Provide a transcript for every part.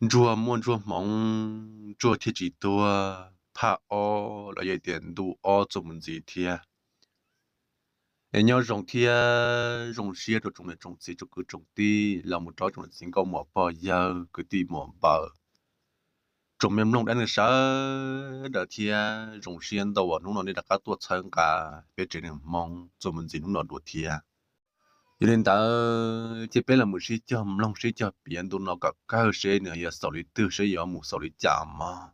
Ntsuag muaj ntsuag hmoov, ntsuag thiaj tsis tuag. Phaj ob los yog tias ntu ob txuas mus ntxiv thiab. Es nyob zoo thiab zoo siab rau tsoom niam tsoom txiv tsoom kwv tsoom tij los mus rau tsoom niam txiv nkauj muam pog yawg kwv tij muam npawg, tsoom me mloog dab neeg sawv daws thiab zoo siab ntau uas hnub no nej rov qab tuaj txhawb nqa peb tsev neeg Hmoob txuas mus ntxiv hnub no dua thiab. Yog li ntawd ces peb los mus sib cog mloog sib cog piav ntu no kom kawg seb nws yuav xaus li twg, seb yuav mus xaus li cas mog.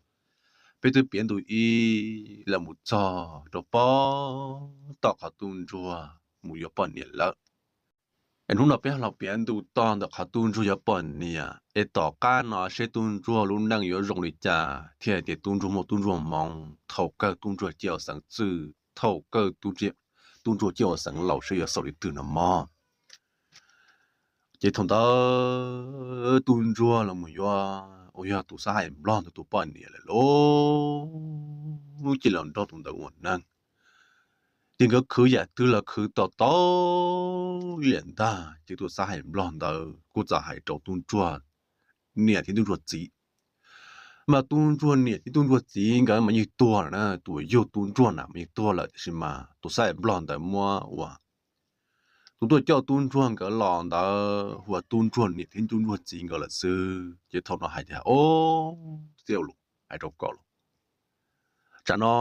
Peb twb piav ntu ib los mus txog rau pog tom qhov tub ntsuag mus yuav poj niam lawm. Es hnub no peb los piav ntu txog ntawm qhov tub ntsuag yuav poj niam es tom qab no seb tub ntsuag lub neej yuav zoo li cas thiaj tias tub ntsuag muaj tub ntsuag hmoov, thaum kawg tub ntsuag ciaj ua xeev txwj, thaum kawg tub ntsuag ciaj ua xeev laus seb yuav xaus li twg no mog. Ces thaum ntawd tub ntsuag los mus yuav uas yog tus Xab Hais Nplog ntawd tus poj niam lawm lauj, ces los nrog tus ntawd ua neej. Ces nkawd khwv yam twg los khwv tau tau li lawm ntag. Ces tus Xab Hais Nplog ntawd kuj txawm hais rau tub ntsuag niam thiab tub ntsuag txiv, mas tub ntsuag niam thiab tub ntsuag txiv nkawd mas yeej tuag lawm na. Tus uas yug tub ntsuag na mas yeej tuag lawm, tiam sis mas tus Xab Hais Nplog ntawd muab ua tus tuaj coj tub ntsuag nkawd los ntawd hu ua tub ntsuag niam thiab tub ntsuag txiv nkawd lawm xwb. Ces thaum no hais tias, Au, txiv, hais rau koj los, tsam no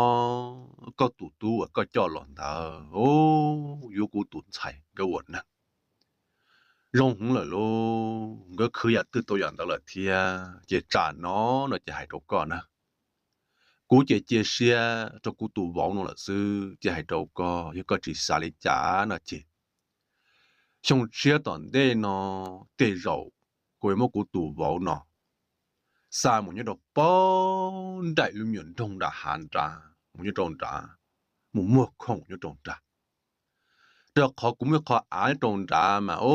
koj tus tub uas koj coj los ntawd yuav kuv tus ntxhais nkawd ua neej zoo heev lawm lauj, nkawd khwv yam twg tau yam ntawd lawm thiab. Ces tsam no no ces hais rau koj na, kuv ces cia siab rau kuv tus vauv no lawm xwb. Ces hais rau koj, yog koj tsis xav li cas no ces xyoo tshiab tom ntej no tej zaum kuv yuav muab kuv tus vauv no xa mus nyob rau pem nraim lub me nyuam nroog nram hav nrad, mus nyob rau nrad, mus muag khoom nyob rau nrad. Rau qhov kuv muaj qhov av nyob rau nrad mas, o,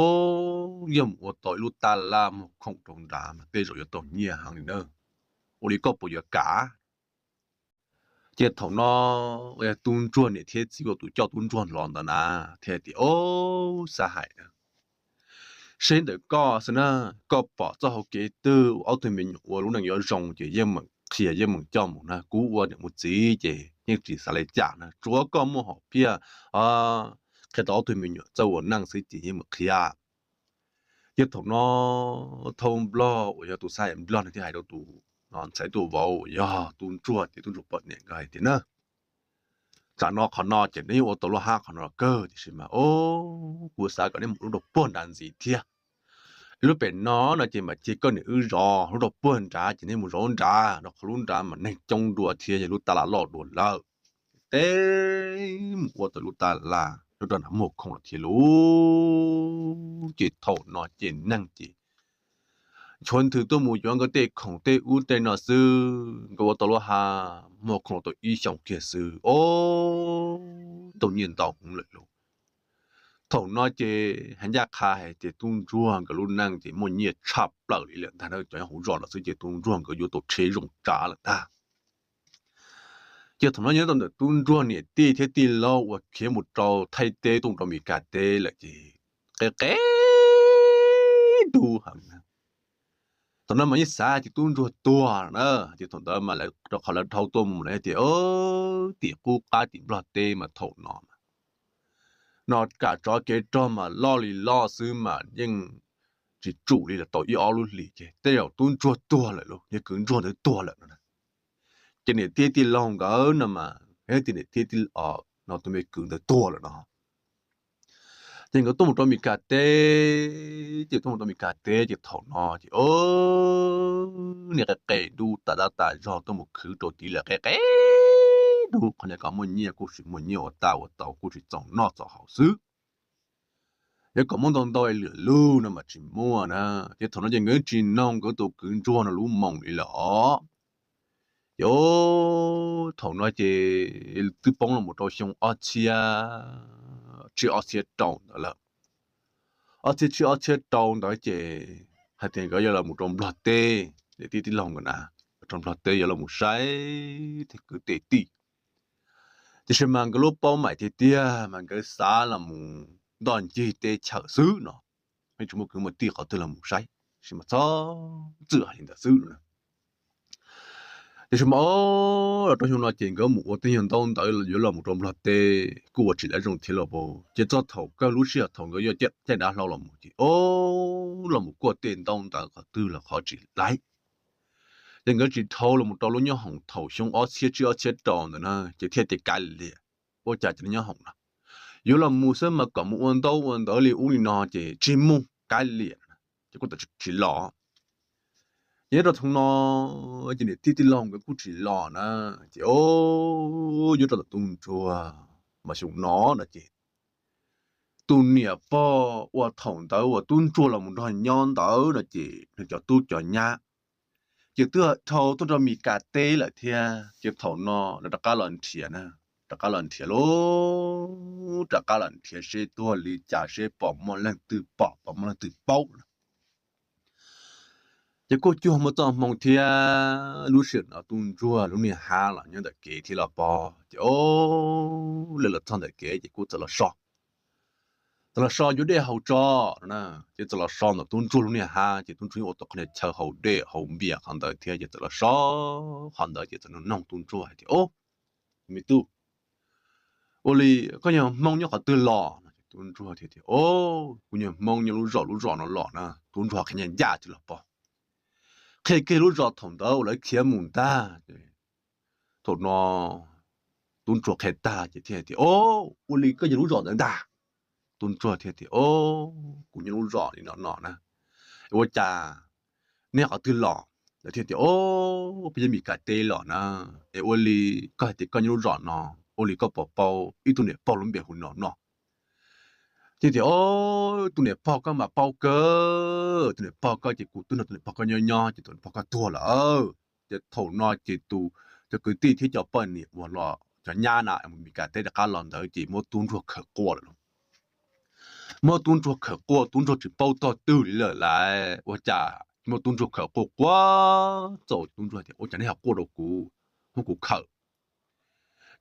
yog mus ua tau ib lub tab laj muag khoom rau nrad mas tej zaum yuav tau nyiaj heev li na. Ua li koj puas yuav kam? Ces thaum no tub ntsuag niam thiab txiv uas tus coj tub ntsuag los ntawd na thiaj tias, O, Xab Hais, seb ntawm koj xwb na, koj pom txoj hau kev twg ob tug me nyuam ua lub neej yuav zoo ces yeej meem qhia yeej meem coj mus na. Kuv ua niam ua txiv ces yeej tsis xav li cas na, tsuav koj muaj hom phiaj qhia tau ob tug me nyuam txawj ua neej xwb ces yeej meem qhia. Ces thaum no Thauj Nplog uas yog tus Xab Hais Nplog no thiaj hais rau tus ntxhais tus vauv uas yog tub ntsuag thiab tub ntsuag poj niam nkawd hais tias na, tsam no qhov no ces neb yeej ua tau lub hab qhov no kawg, tiam sis mas, o, kuv xav kom neb mus lub rau puag nrad ntxiv thiab. Lub pem no no ces mam cia koj niam wb zov, lub rau puag nrad ces neb mus zov nrad, rau qhov lub nrad mas neeg coob dua thiab yog lub tab laj loj dua lawm. Teb mus ua tau lub tab laj nyob rau nrad muag khoom lawm thiab lauj. Ces thaum no ces neeg ces nchuav nthwv tuaj mus yuav nkawd tej khoom tej ub tej no xwb, nkawd ua tau lub hab muag khoom tau ib xyoos kiag xwb, o, tau nyiaj ntau heev lawm lauj. Thaum no ces hais ncaj qha hais tias tub ntsuag nkawd lub neej ces muaj nyiaj tshaj plaws li lawm ntag na, cov nyob hauv zos lawm xwb ces tub ntsuag nkawd yuav tau tsheb zoo tsav lawm ntag. Ces thaum no nyob rau ntawm tub ntsuag niam tij thiab tij laug uas khiav mus rau Thaib teb tuaj mus rau Mes Kas teb lawm ces qe qe dub heev na. Thaum no mas yeej xav tias tub ntsuag tuag na, ces thaum ntawd mas lawv rau qhov lawv dhau tuaj mus lawv tias, tim qub qab tim Nplog teb mas thaum no mas no kam tsov kev rog mas loj li loj xwb mas yeej tsis tsum li los tau ib ob lub hlis ces tej zaum tub ntsuag tuag lawm lauj, yog kwv ntsuag ntawd tuag lawm no. Ces niam tij tij laug nkawd no mas, yog tias niam tij tij laug no tus me kwv ntawd tuag lawm no ces nkawd tuaj mus rau Mes Kas teb, ces tuaj mus rau Mes Kas teb ces thaum no ces niag qe qe dub tas dab tas zog tuaj mus khwv rau tid lawm, qe qe dub, qhov niag kom muaj nyiaj kuj tsis muaj nyiaj ua tau ua tau, kuj tsis txaus noj txaus haus xwb. Yog kom muab ntau ntau lwm lub no mas tsis muaj na. Ces thaum no ces nkawd tsis noog nkawd tus kwv ntsuag no lub moos li lawm os. Ces thaum no ces twb poob los mus rau xyoo ob txhiab tsib ob txhiab rau ntawd lawm. Ob txhiab tsib ob txhiab rau ntawd ces hais tias nkawd yuav los mus rau Nplog teb, niam tij tij laug nkawd na, rau Nplog teb yuav los mus saib tej kwv tej tij. Tiam sis mas nkawd lub paub mais tiag tiag mas nkawd xav los mus ntoj ncig teb chaws xwb no, yeej tsis muaj kwv muaj tij qhov twg los mus saib. Tab sis mas txhob txwm hais li ntawd xwb no. Tiam sis mas o, los rau xyoo no ces nkawd mus ua tej nyuag ntaub ntawv yuav los mus rau Nplog teb kuj ua tsis lav zoo thiab los pab. Ces txog thaum kawg lub sij hawm thaum nkawd yuav caij dav hlau los mus ces o, los mus kuaj tej ntaub ntawv qhov twg los qhov tsis laib. Ces nkawd tsis dhau los mus rau lub nyob hoom thaum xyoo ob txhiab tsib ob txhiab rau ntawd na ces thiaj tias kav liam, ua cas cov nyob hoom no yuav los mus xwb mas kom mus ua ntaub ua ntawv li ub li no ces tsis mus, kav liam, ces kuj tsis los. Ces nyob rau thaum no ces niam tij tij laug nkawd kuj tsis los na, ces o, nyob rau ntawm tub ntsuag mas xyoo no no ces tus niam pog uas thaum ntawd uas tub ntsuag los mus nrog nyob ntawd no ces nws cov tub cov nyab ces twb dhau tuaj rau Mis Kas teb lawm thiab. Ces thaum no lawv rov qab los nrhiav na, rov qab los nrhiav lauj, rov qab los nrhiav seb tuag li cas, seb pom muaj leej twg pom, pom muaj leej twg paub. Ces kuj cuag muaj txoj hmoo thiab, lub sij hawm no tub ntsuag lub niag hab los nyob ntawm kev thiab los pog ces o, lawv los txog ntawm kev ces kuj txawm los so, txawm los so yuav dej haus tso no na. Ces txawm los so ntawm tub ntsuag lub niag hab ces tub ntsuag yeej ua tau qhov niag chaw haus dej haus npias qhov ntawd thiab ces txawm los so qhov ntawd ces txawm nug tub ntsuag hais tias, O, me tub, ua li koj yog Hmoob nyob qhov twg los? Tub ntsuag tias, O, kuv yog Hmoob nyob lub zos lub zos no los na. Tub ntsuag qhia ncaj ncaj thiab los pog, qhia kiag lub zos thaum ntawd uas lawv khiav mus ntag. Thaum no tub ntsuag qhia tag ces thiaj tias, O, ua li koj yog lub zos ntawd ntag. Tub ntsuag thiaj tias, O, kuv nyob lub zos li no no na. Ua cas nej qhov twg los? Lawv thiaj tias, O, peb nyob Mis Kas teb los na. Es ua li koj hais tias koj nyob lub zos no, ua li koj puas paub ib tug niam pog lub npe hu no no? Thiaj tias, O, tus niam pog koj mas paub kawg, tus niam pog koj ces kuv twb nrog tus niam pog koj nyob nyob ces tus niam pog koj tuag lawm. Ces thaum no ces tus, cov kwv tij thiab cov poj niam uas los cov nyab na mus Mis Kas teb rov qab los ntawd ces muab tub ntsuag khawm quaj lawm lauj. Muab tub ntsuag khawm quaj, tub ntsuag tsis paub tog twg li lawm lauj. Ua cas muab tub ntsuag khawm quaj quaj txaus, tub ntsuag tias, Ua cas nej ho quaj rau kuv, muab kuv khawm?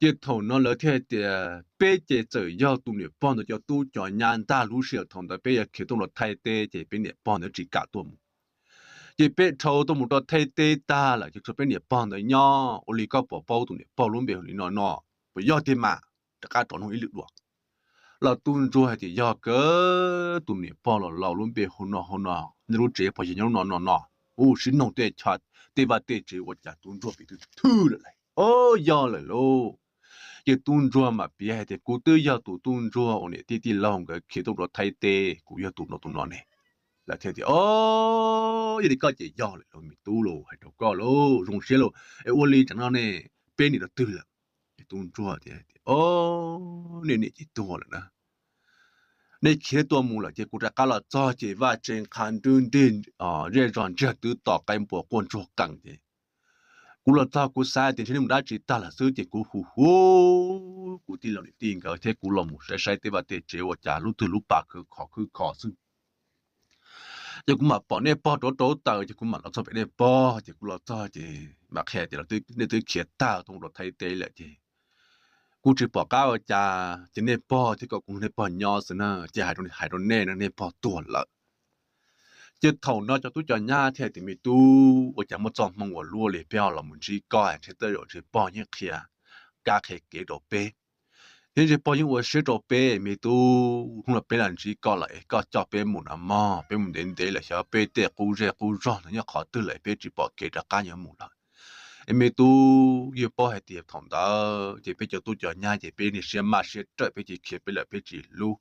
Ces thaum no lawv thiaj tias, Peb ces txawm yog tus niam pog ntawd cov tub cov nyab ntag, lub sij hawm thaum ntawd peb yuav khiav tuaj rau Thaib teb ces peb niam pog ntawd tsis kam tuaj mus. Ces peb dhau tuaj mus rau Thaib teb tag lawm ces tshuav peb niam pog ntawd nyob, ua li koj puas paub tus niam pog lub npe hu li no no? Puas yog tiag mas? Rov qab rov nug ib lwm dua. Los tub ntsuag hais tias, Yog kawg, tus niam pog los laus lub npe hu no hu no, nej lub tsev puas yog nyob lub no no no? Ua sib noog tej chaw, tej vaj tej tsev ua cas tub ntsuag pib thwj thwj lawm lauj. O, yog lawm lauj. Ces tub ntsuag mam piav hais tias, Kuv twb yog tus tub ntsuag uas niam tij tij laug nkawd khiav tuaj rau Thaib teb, kuv yog tus no tus no ne. Lawv thiaj tias, O, yog li koj ces yog lawm lauj me tub lauj, hais rau koj lauj, zoo siab lauj. Es ua li tsam no ne, peb niam rau twg lawm? Ces tub ntsuag tias, O, nej niam ces tuag lawm na. Nej khiav tuaj mus lawm ces kuv rov qab los txog ces vaj tse nqha nrwb ntig, zej zog ntsiag twb to, qaib npua quaj ntsuag qees ces kuv los txog kuv xav tias ntshe nej mus dab tsi tag lawm xwb ces kuv hu hu kuv tij laug niam tij nkawd thiab kuv los mus saib saib tej vaj tej tsev ua cas lub twg lub pas khwb khov khwb khov xwb. Ces kuv mam pom nej pog rauv rauv taws ces kuv mam los txog pem nej pog ces kuv los txog ces mam qhia tias nej twb khiav tag tuaj rau Thaib teb lawm ces kuv tsis pom qab ua cas ces nej pog thiab kom kuv nrog nej pog nyob xwb na, ces hais rau, hais rau nej no nej pog tuag lawm. Ces thaum no cov tub cov nyab thiaj tias, Me tub, ua cas muaj txoj hmoo ua luaj li peb ho los mus ntsib koj, ntshe tej zaum ntshe pog yeej qhia kab qhia kev rau peb thiab ntshe pog yeej ua siab rau peb. Me tub, hnub no peb los ntsib koj lawm es koj coj peb mus no mog, peb mus ntev ntev lawm xyov peb tej qub zej qub zog ntawd nyob qhov twg lawm peb tsis pom kev rov qab yuav mus lawm. Es me tub, yog paub hais tias thaum ntawd ces peb cov tub cov nyab ces peb niag siab maj siab rawm, peb cia li khiav peb lawm peb tsis hlub.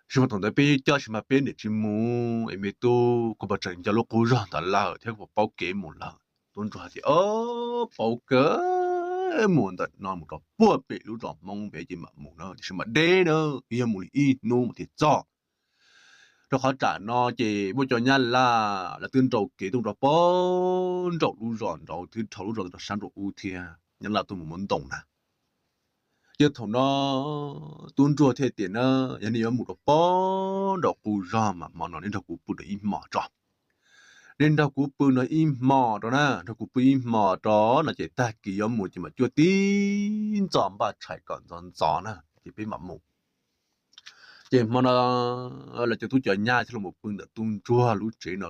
Sis mas thaum ntawd peb coj sis mas peb niam tsis mus, es me tub, kuv puas tseem nco lub qub zog ntawd lawm thiab kuv puas paub kev mus lawm? Tub ntsuag tias, O, paub kawg, mus ntawm no mus rau puag pem lub zos Hmoob pem ces mam mus na, tiam sis mas deb na, yog mus li ib hnub mas thiaj txog. Rau qhov tsam no ces muaj cov nyab laj lawv twb nrau kev tuaj rau puag nraum lub zos nraud, twb dhau lub zos rau sab nraum ub thiab, nyab laj tuaj mus muab ntoo na. Ces thaum no tub ntsuag thiaj tias na, Yog nej yuav mus rau puag nraum qub zog mas hmo no nej nrog kuv pw rau ib hmos tso. Nej nrog kuv pw no ib hmos rau na, nrog kuv pw ib hmos rau no ces tag kis yuav mus ces mam cuab tib ntxov npaj tshais kom ntxov ntxov na ces peb mam mus. Ces hmo no lawv cov tub cov nyab thiaj los pw ntawm tub ntsuag lub tsev no,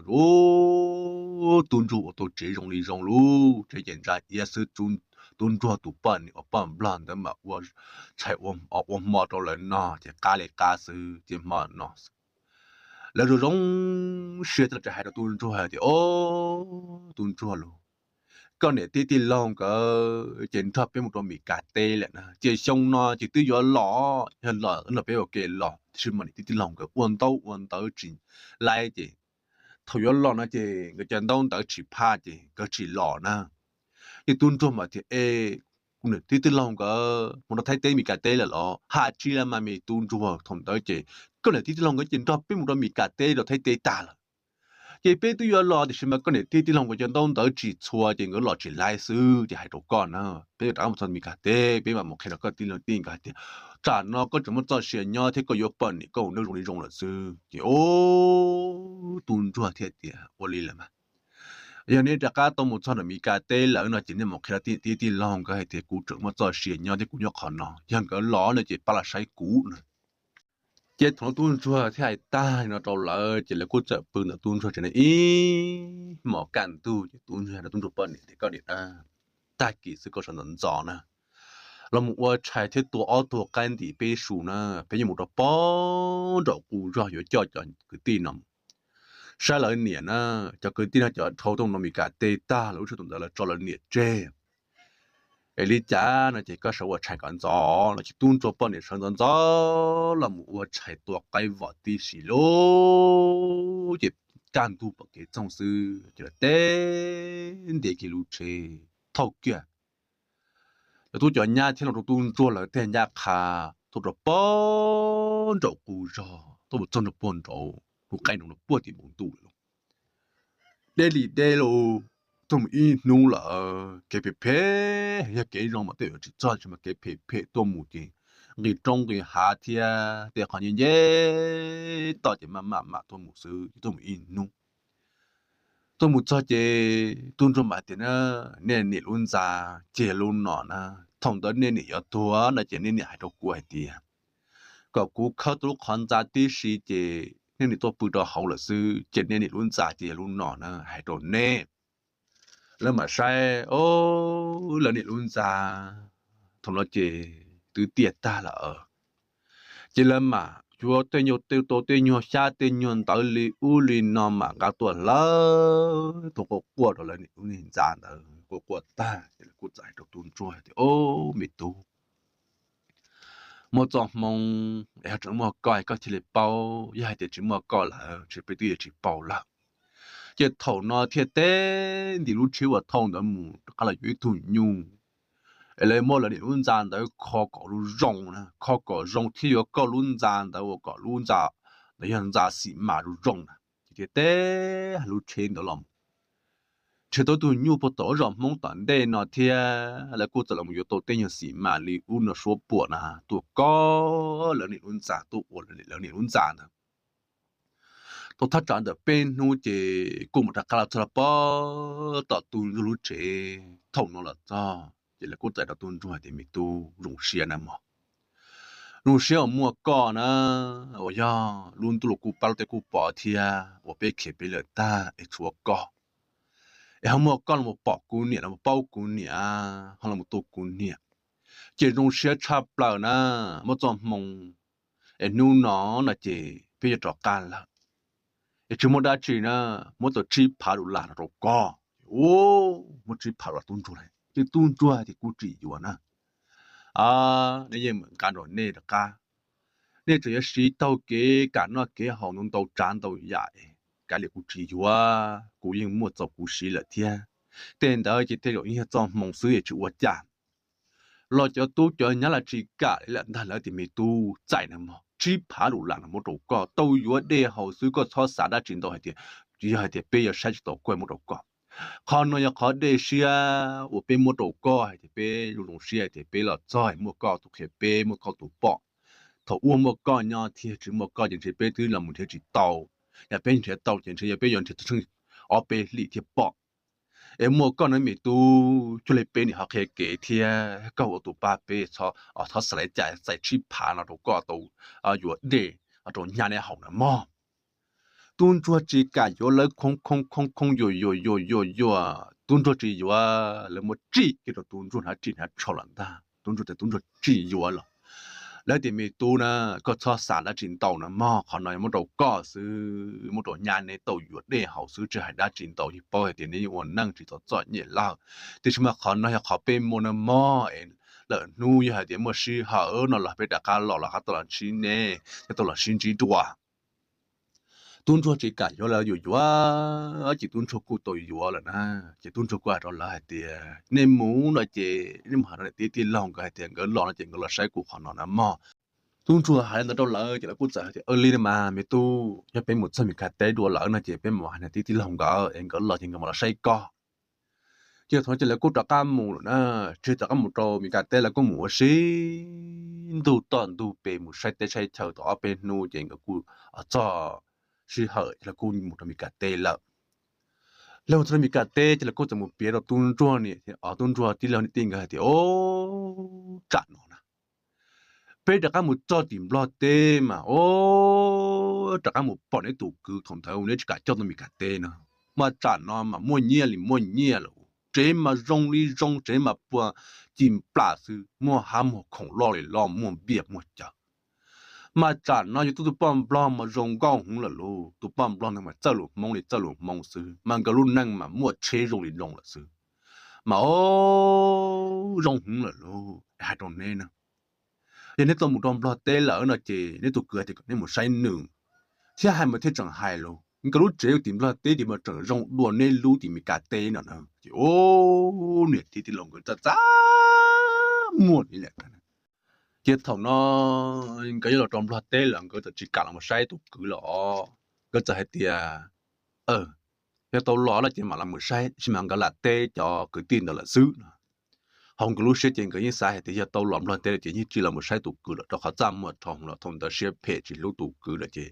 tub ntsuag ua tau tsev zoo li zoo lub tsev ces ntsa iab xwb. Tub ntsuag tus poj niam uas poj nplog ntawd mas ua tshais ua hmo rau lawv noj ces qab li qab xwb. Ces hmo no lawv zoo zoo siab thiaj los hais rau tub ntsuag tias, Ob, tub ntsuag lauj, koj niam tij tij laug nkawd ces nrog peb mus rau Mis Kas teb lawm na, ces xyoo no ces twb yuav los, yog los no peb ua ke los, tiam sis mas niam tij tij laug nkawd ua ntaub ua ntawv tsis laib ces thaum yuav los no ces nkawd cov ntaub ntawv tsis phaj ces nkawd tsis los na. Ces tub ntsuag mas tias, E, kuv niam tij tij laug nkawd mus rau Thaib teb Mis Kas teb lawm los? Hais tsis li mas me tub ntsuag, thaum ntawd ces koj niam tij tij laug nkawd ces nrog peb mus rau Mis Kas teb rau Thaib teb tag lawm. Ces peb twb yuav los tiam sis mas koj niam tij tij laug nkawd cov ntaub ntawv tsis txhua ces nkawd los tsis laib xwb. Ces hais rau koj na, peb yuav rov qab mus txog Mis Kas teb peb mam mus qhia rau koj tij laug tij nkawd hais tias tsam no koj tseem muaj txoj sia nyob thiab koj yuav poj niam koj ua neej zoo li zoo lawm xwb. Ces tub ntsuag thiaj tias, Ua li lawm mas, yog nej rov qab tau mus txog ntawm Mis Kas teb lawm no ces nej mus qhia rau tij tij laug nkawd hais tias kuv tseem muaj txoj sia nyob thiab kuv nyob qhov no, yog nkawd los no ces pab los saib kuv na. Ces thaum no tub ntsuag thiaj hais tag li no rau lawv ces lawv kuj txawm pw ntawm tub ntsuag tsev no ib hmos kaj ntug. Ces tub ntsuag hais rau tub ntsuag poj niam tias, Koj niam na, tag kis xwb koj sawv ntxov ntxov na, los mus ua tshais thiab tua ob tug qaib ntim peb su na, peb yuav mus rau pog nraum qub zog yuav coj cov kwv tij no saib lawv niam na. Cov kwv tij no cov dhau tuaj mus rau Mis Kas teb tag lawm, lub sij hawm ntawd lawv tso lawv niam tseg. Es li cas no ces koj sawv ua tshais kom ntxov no. Ces tub ntsuag poj niam sawv ntxov ntxov los mus ua tshais tua qaib vos tib si lauj, ces kaj ntug pom kev txoog xwb ces lawv teb nti kiag lub tsheb thauj kiag cov tub cov nyab thiab los rau tub ntsuag lawv tej ncaj qha tuaj rau pog nraum qub zog, tuaj mus txog nraum puag nraud, hnub qaij nraud no puag tim npoo ntuj lawm. Deb li deb lauj, tuaj mus ib hnub lawm kev phem phem, yog kev zoo mas tej yuav tsis txog, tab sis mas kev phem phem tuaj mus ces nqis roob nqis hav thiab tej qhov nce nce toj ces maj mam mam tuaj mus xwb. Ces tuaj mus ib hnub, tuaj mus txog ces tub ntsuag mam tias na, Nej niam lub ntxa ces lub no na, thaum ntawd nej niam yuav tuag no ces nej niam hais rau kuv hais tias kom kuv khawb tau lub qhov ntxa tib si ces nej niam tuaj pw rau hauv lawm xwb, ces nej niam lub ntxa ces yog lub no na, hais rau nej. Lawv mam saib, o, lawv niam lub ntxa thaum no ces twb tiaj tag lawm. Ces lawv mam yuav tej nyuag tej tau tej nyuag xyab tej nyuag ntawv li ub li no mam nqa tuaj hlawv tuaj quaj quaj rau lawv niam lub niag ntxa ntawd, quaj quaj tag ces lawv kuj txawm hais rau tub ntsuag tias, O, me tub, muaj txoj hmoo es yog tseem muaj koj koj thiaj li paub, yog hais tias tsis muaj koj lawm ces peb twb yuav tsis paub lawm. Ces thaum no thiaj teb nti lub tsheb uas thauj ntawd mus rov qab los yuav ib tug nyuj, es lawv muab lawv niam lub ntxa ntawd kho kom zoo zoo na, kho kom zoo thiab yuav koj lub ntxa ntawd ua kom lub ntxa ntawd yog ntxa xim mas zoo zoo na. Ces thiaj teb lub tsheb ntawd los mus, nrhiav tau ib tug nyuj puag tom zos Hmoob tom ntej no thiab lawv kuj txawm los yuav tau tej nyuag xim mas li ub no suab puam na tuaj kho lawv niam lub ntxa, tuaj ua lawv niam lub ntxa ntawd. Tau thaj tsam ntawm peb hnub ces kuj mus rov qab los txog los pog tom tub ntsuag lub tsev. Thaum no los txog ces lawv kuj txawm rau tub ntsuag tias, Me tub, zoo siab na mog, zoo siab uas muaj koj na, uas yog lub ntuj los kuj pab lub teb kuj pom thiab uas peb khiav peb lawm tag es tshuav koj, es ho muaj koj los pom kuv niam, los paub kuv niam, ho los tu kuv niam, ces zoo siab tshaj plaws na. Muaj txoj hmoo es hnub no no ces peb yuav rov qab lawm, es tsis muaj dab tsi na, muab tau tsib phav dollar no rau koj. Muab tsib phav dollar tub ntsuag, ces tub ntsuag tias, Kuv tsis yuav na, nej yeej mam nqa nrog nej rov qab, nej tseem yuav siv taug kev kam noj kev haus ntau ntau tsav ntau yam, kav liam kuv tsis yuav, kuv yeej muaj txaus kuv siv lawm thiab. Tej ntawd ces tej zaum yeej yog txoj hmoo xwb es tsis ua cas. Los cov tub cov nyab los tsis kam li lawm ntag, lawv tias, Me tub, txaim na mog, tsib phav dollar no muab rau koj tau yuav dej haus xwb, koj txhob xav dab tsi ntau hais tias, tsis yog hais tias peb yuav saib tsis taus koj muab rau koj. Qhov no yog qhov dej siab uas peb muab rau koj hais tias peb zoo zoo siab hais tias peb los txog muaj koj tus qhia peb, muaj koj tus pom. Thaum ub muaj koj nyob thiab tsis muaj koj ces ntshe peb twb los mus nrhiav tsis tau, yog peb nrhiav tau ces ntshe yog peb yuav nrhiav tau tsheej ob peb hlis thiaj pom. Es muaj koj no me tub, cuag li peb niam ho qhia kev thiab koj ua tus pab peb, txhob xav li cas, txaim tsib phav no rau koj tau yuav dej rau nyab neb haus na mog. Tub ntsuag tsis kam yuav, lawv khoo khoo khoo khoo yuam yuam yuam yuam yuam, tub ntsuag tsis yuav, lawv muab tsij kiag rau tub ntsuag hnav ris hnav tsho lawm ntag. Tub ntsuag tias tub ntsuag tsis yuav los. Lawv tias me tub na, koj txhob xav dab tsi ntau na mog, qhov no yog muab rau koj xwb, muab rau nyab neb tau yuav dej haus xwb, tsis hais dab tsi ntau, yeej paub hais tias neb yeej ua neej tsis tau txom nyem lawm, tiam sis mas qhov no yog qhov peb muaj na mog, es lwm hnub yog hais tias muaj sij hawm no los peb rov qab los los qab tau los ntsib neb, thiab tau los sib ntsib dua. Tub ntsuag tsis kam yuav, lawv yuam yuav, ces tub ntsuag kuj tau yuav lawm na. Ces tub ntsuag kuj hais rau lawv hais tias nej mus no ces nej mus hais rau niam tij tij laug nkawd hais tias nkawd los no ces nkawd los saib kuv qhov no na mog. Tub ntsuag hais li ntawd rau lawv ces lawv kuj txawm hais tias ua li no mas me tub, yog peb mus txog Mis Kas teb dua lawm no ces peb mus hais niam tij tij laug nkawd es nkawd los ces nkawd mam los saib koj. Ces thaum no ces lawv kuj rov qab mus lawm na, tsis rov qab mus rau Mis Kas teb, lawv kuj mus ua si ntug toj ntug pes mus saib teb saib chaw tau ob peb hnub ces nkawd kuj txog sij hawm ces lawv kuj mus rau Mis Kas teb lawm. Lawv mus txog rau Mis Kas teb ces lawv kuj txawm mus piav rau tub ntsuag niam, tub ntsuag tij laug niam tij nkawd hais tias o, tsam no na peb rov qab mus txog tim Nplog teb mas o, rov qab mus pom neb tus kwv thaum ntawd neb tsis kam coj tuaj Mis Kas teb no. Mas tsam no mas muaj nyiaj li muaj nyiaj lawm, tsev mas zoo li zoo, tsev mas puas ci nplas xwb, muaj hav muag khoom loj li loj, muaj npias muaj cawv. Mas tsam no yus tuaj tus poj Nplog mas zoo nkauj heev lawm lauj, tus poj Nplog ntawd mas txawj lus Hmoob li txawj lus Hmoob xwb, mas nkawd lub neej mas muaj tsheb zoo li zoo lawm xwb. Mas o, zoo heev lawm lauj, hais rau neb na, yog neb tau mus rau Nplog teb lawm no ces neb tus kwv tias kom neb mus saib nws, thiab hais mas thiaj tseem hais lauj, nkawd lub tsev ua tim Nplog teb ces mas tseem zoo dua neb lub tim Mis Kas teb no na. Ces o, niam tij tij laug nkawd txaj txaj muag li lawm. Ces thaum no nkawd yuav los rau Nplog teb lawm nkawd txawm tsis kam los mus saib tus kwv lawm os. Nkawd txawm hais tias yog tau los no ces mam los mus saib, tab sis mas nkawd lam teb cov kwv tij ntawd lawm xwb no. Hauv nkawd lub siab ces nkawd yeej xav hais tias yog tau los Nplog teb lawm ces yeej tsis los mus saib tus kwv lawm, rau qhov txaj muag rhoo los thaum ntawd siab phem tsis hlub tus kwv lawm ces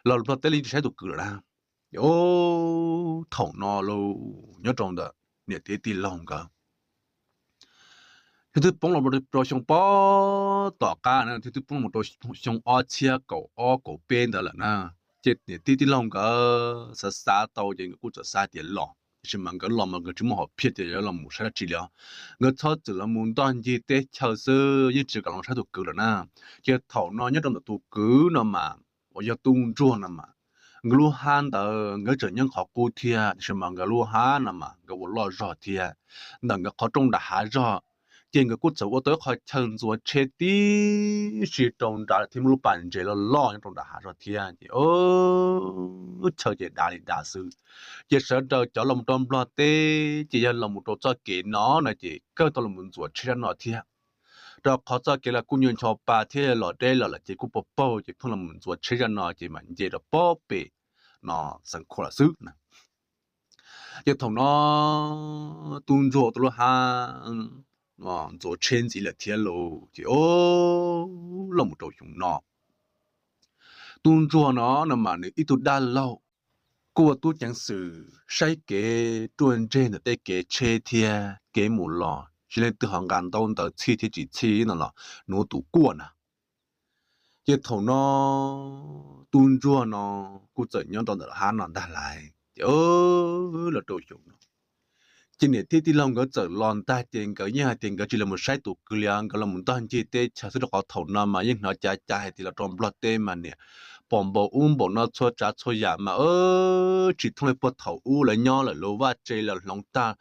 los Nplog teb los yeej tsis saib tus kwv lawm na. Ces o, thaum no los nyob rau ntawm niam tij tij laug nkawd thiab twb poob los rau xyoo pob tom qab na, thiab twb poob los rau xyoo ob txhiab kaum ob kaum peb ntawd lawm na. Ces niam tij tij laug nkawd xav xav tau ces nkawd kuj txawm xav tias los, tiam sis mas nkawd los mas nkawd tsis muaj hom phiaj tias yuav los mus saib dab tsi li os. Nkawd txhob txwm los mus ntoj ncig teb chaws xwb, yeej tsis kam los saib tus kwv lawm na. Ces thaum no nyob rau ntawm tus kwv no mas uas yog tub ntsuag no mas, nkawd lub hab ntawd nkawd tseem nyob qhov qub thiab, tiam sis mas nkawd lub hab no mas nkawd ua loj zog thiab. Ntawm nkawd qhov rooj nram hav zog, ces nkawd kuj txawm ua tau ib qho chaw ntxuav tsheb tib si rau nrad thiab muaj lub pas ntses loj loj nyob rau nram hav zog thiab. Ces chaw ces dav li dav xwb. Ces sawv daws cov los mus rau Nplog teb ces yog los mus rau txoj kev no no ces kawg tau los mus ntxuav tsheb zaj no thiab, rau qhov txoj kev los kuj nyuag ncho pa thiab los deb lawm lawm ces kuj paug paug ces pheej los mus ntxuav tsheb zaj no ces mam nce rau pob pem no xeev Khuam lawm xwb na. Ces thaum no tub ntsuag tau lub hab ntxuav tsheb ntxiv lawm thiab lauj, ces o, los mus rau xyoo no tub ntsuag no no mas nws ib tug dab laug kuj ua tub ceev xwm saib kev ruaj ntseg ntawm tej kev tsheb thiab kev mus los, tsis leej twg ho nqa ntaub ntawv txhij thiab tsis txhij no los nws ua tus kuaj na. Ces thaum no tub ntsuag no kuj txawm nyob rau ntawm hab no ntag lauj, ces los rau xyoo no ces niam tij tij laug nkawd txawm los ntag ces nkawd yeej hais tias nkawd tsis los mus saib tus kwv li, nkawd los mus ntoj ncig teb chaws xwb, rau qhov thaum no mas yeej hnov cav cav hais tias los rau Nplog teb mas niam pom npaum ub npaum no txhua tsav txhua yam mas tsis thooj li puag thaum ub lawv nyob lawm, lub vaj tse los hloov tag,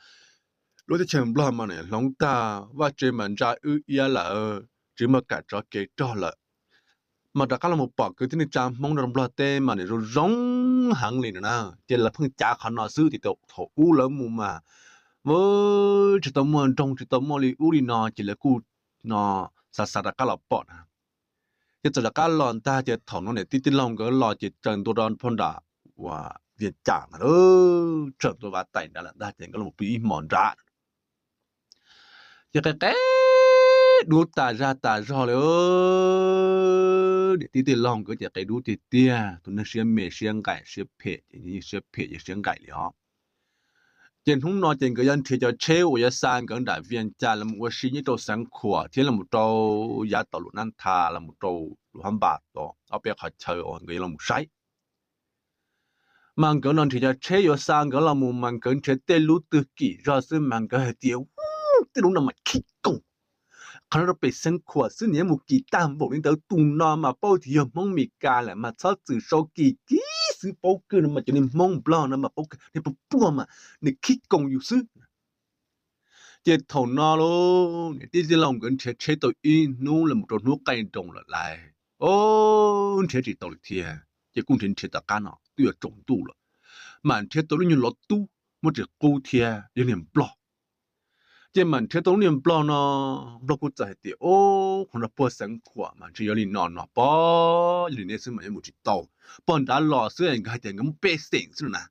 lub teb chaws Nplog mas niam hloov tag, vaj tse mas ntsa wb iab lawm, tsis muaj kam tsov kev rog lawm. Mas rov qab los mus pom kwv tij neej tsa Hmoob rau Nplog teb mas niam zoo zoo heev li no na. Ces lawv pheej cav qhov no xwb, tias thaum ub lawv mus mas tsis tau muaj nroog tsis tau muaj li ub li no, ces lawv kuj no xav xav rov qab los pom na. Ces txawm rov qab los ntag ces thaum no niam tij tij laug nkawd los ces tsaws ntua rau phab nram uas Vias Cas ntag, tsaws ntua Vav Tais nrad lawm ntag ces nkawd los pw ib hmos nrad. Ces qe qe dub tas zaj tas zog li, niam tij tij laug nkawd ces qe dub tiag tiag, tus neeg siab me siab nqaim siab phem ces yeej siab phem yeej siab nqaim li os. Ces hnub no ces nkawd yuav nrhiav cov tsheb uas yuav xa nkawd nram Vias Cas los mus ua si nyob rau Xeev Khuam thiab los mus rau yav tom Lus Nab Tha los mus rau Lus Hab Npas tod, ob peb qhov chaw uas nkawd yuav los mus saib. Mas nkawd no nrhiav cov tsheb yuav xa nkawd los mus mas nkawd nrhiav tej lub twg kim zog xwb mas nkawd hais tias, Ub, tej lub no mas khib koos. Qhov no rau pem Xeev Khuam xwb, nws yuav mus kim tag npaum li ntawd. Tus no mas paub tias yog Hmoob Mes Kas lawm mas txhob txwm sau kim kiv xwb, paub kawg no mas cov niag Hmoob Nplog no mas paub kawg, niag puag puag mas nws khib koos yus xwb. Ces thaum no los niam tij tij laug nkawd nrhiav tsheb tau ib hnub los mus rau hnub qaij nroos lawm lais, o, nrhiav tsis tau li thiab. Ces kuj nrhiav nrhiav tom qab no twb yuav tsaus ntuj lawm, mas nrhiav tau lub nyuag lov tub muaj tsis qub thiab, yog niag Nplog. Ces mam nrhiav tau lub niag Nplog no, Nplog kuj txawm hais tias, O, qhov no puag Xeev Khuam mas ntshe yog li no no pob, yog li nej xwb mas yuav mus tsis tau. Puag nrad los xwb nkawd hais tias nkawd muaj pej xeem xwb no na.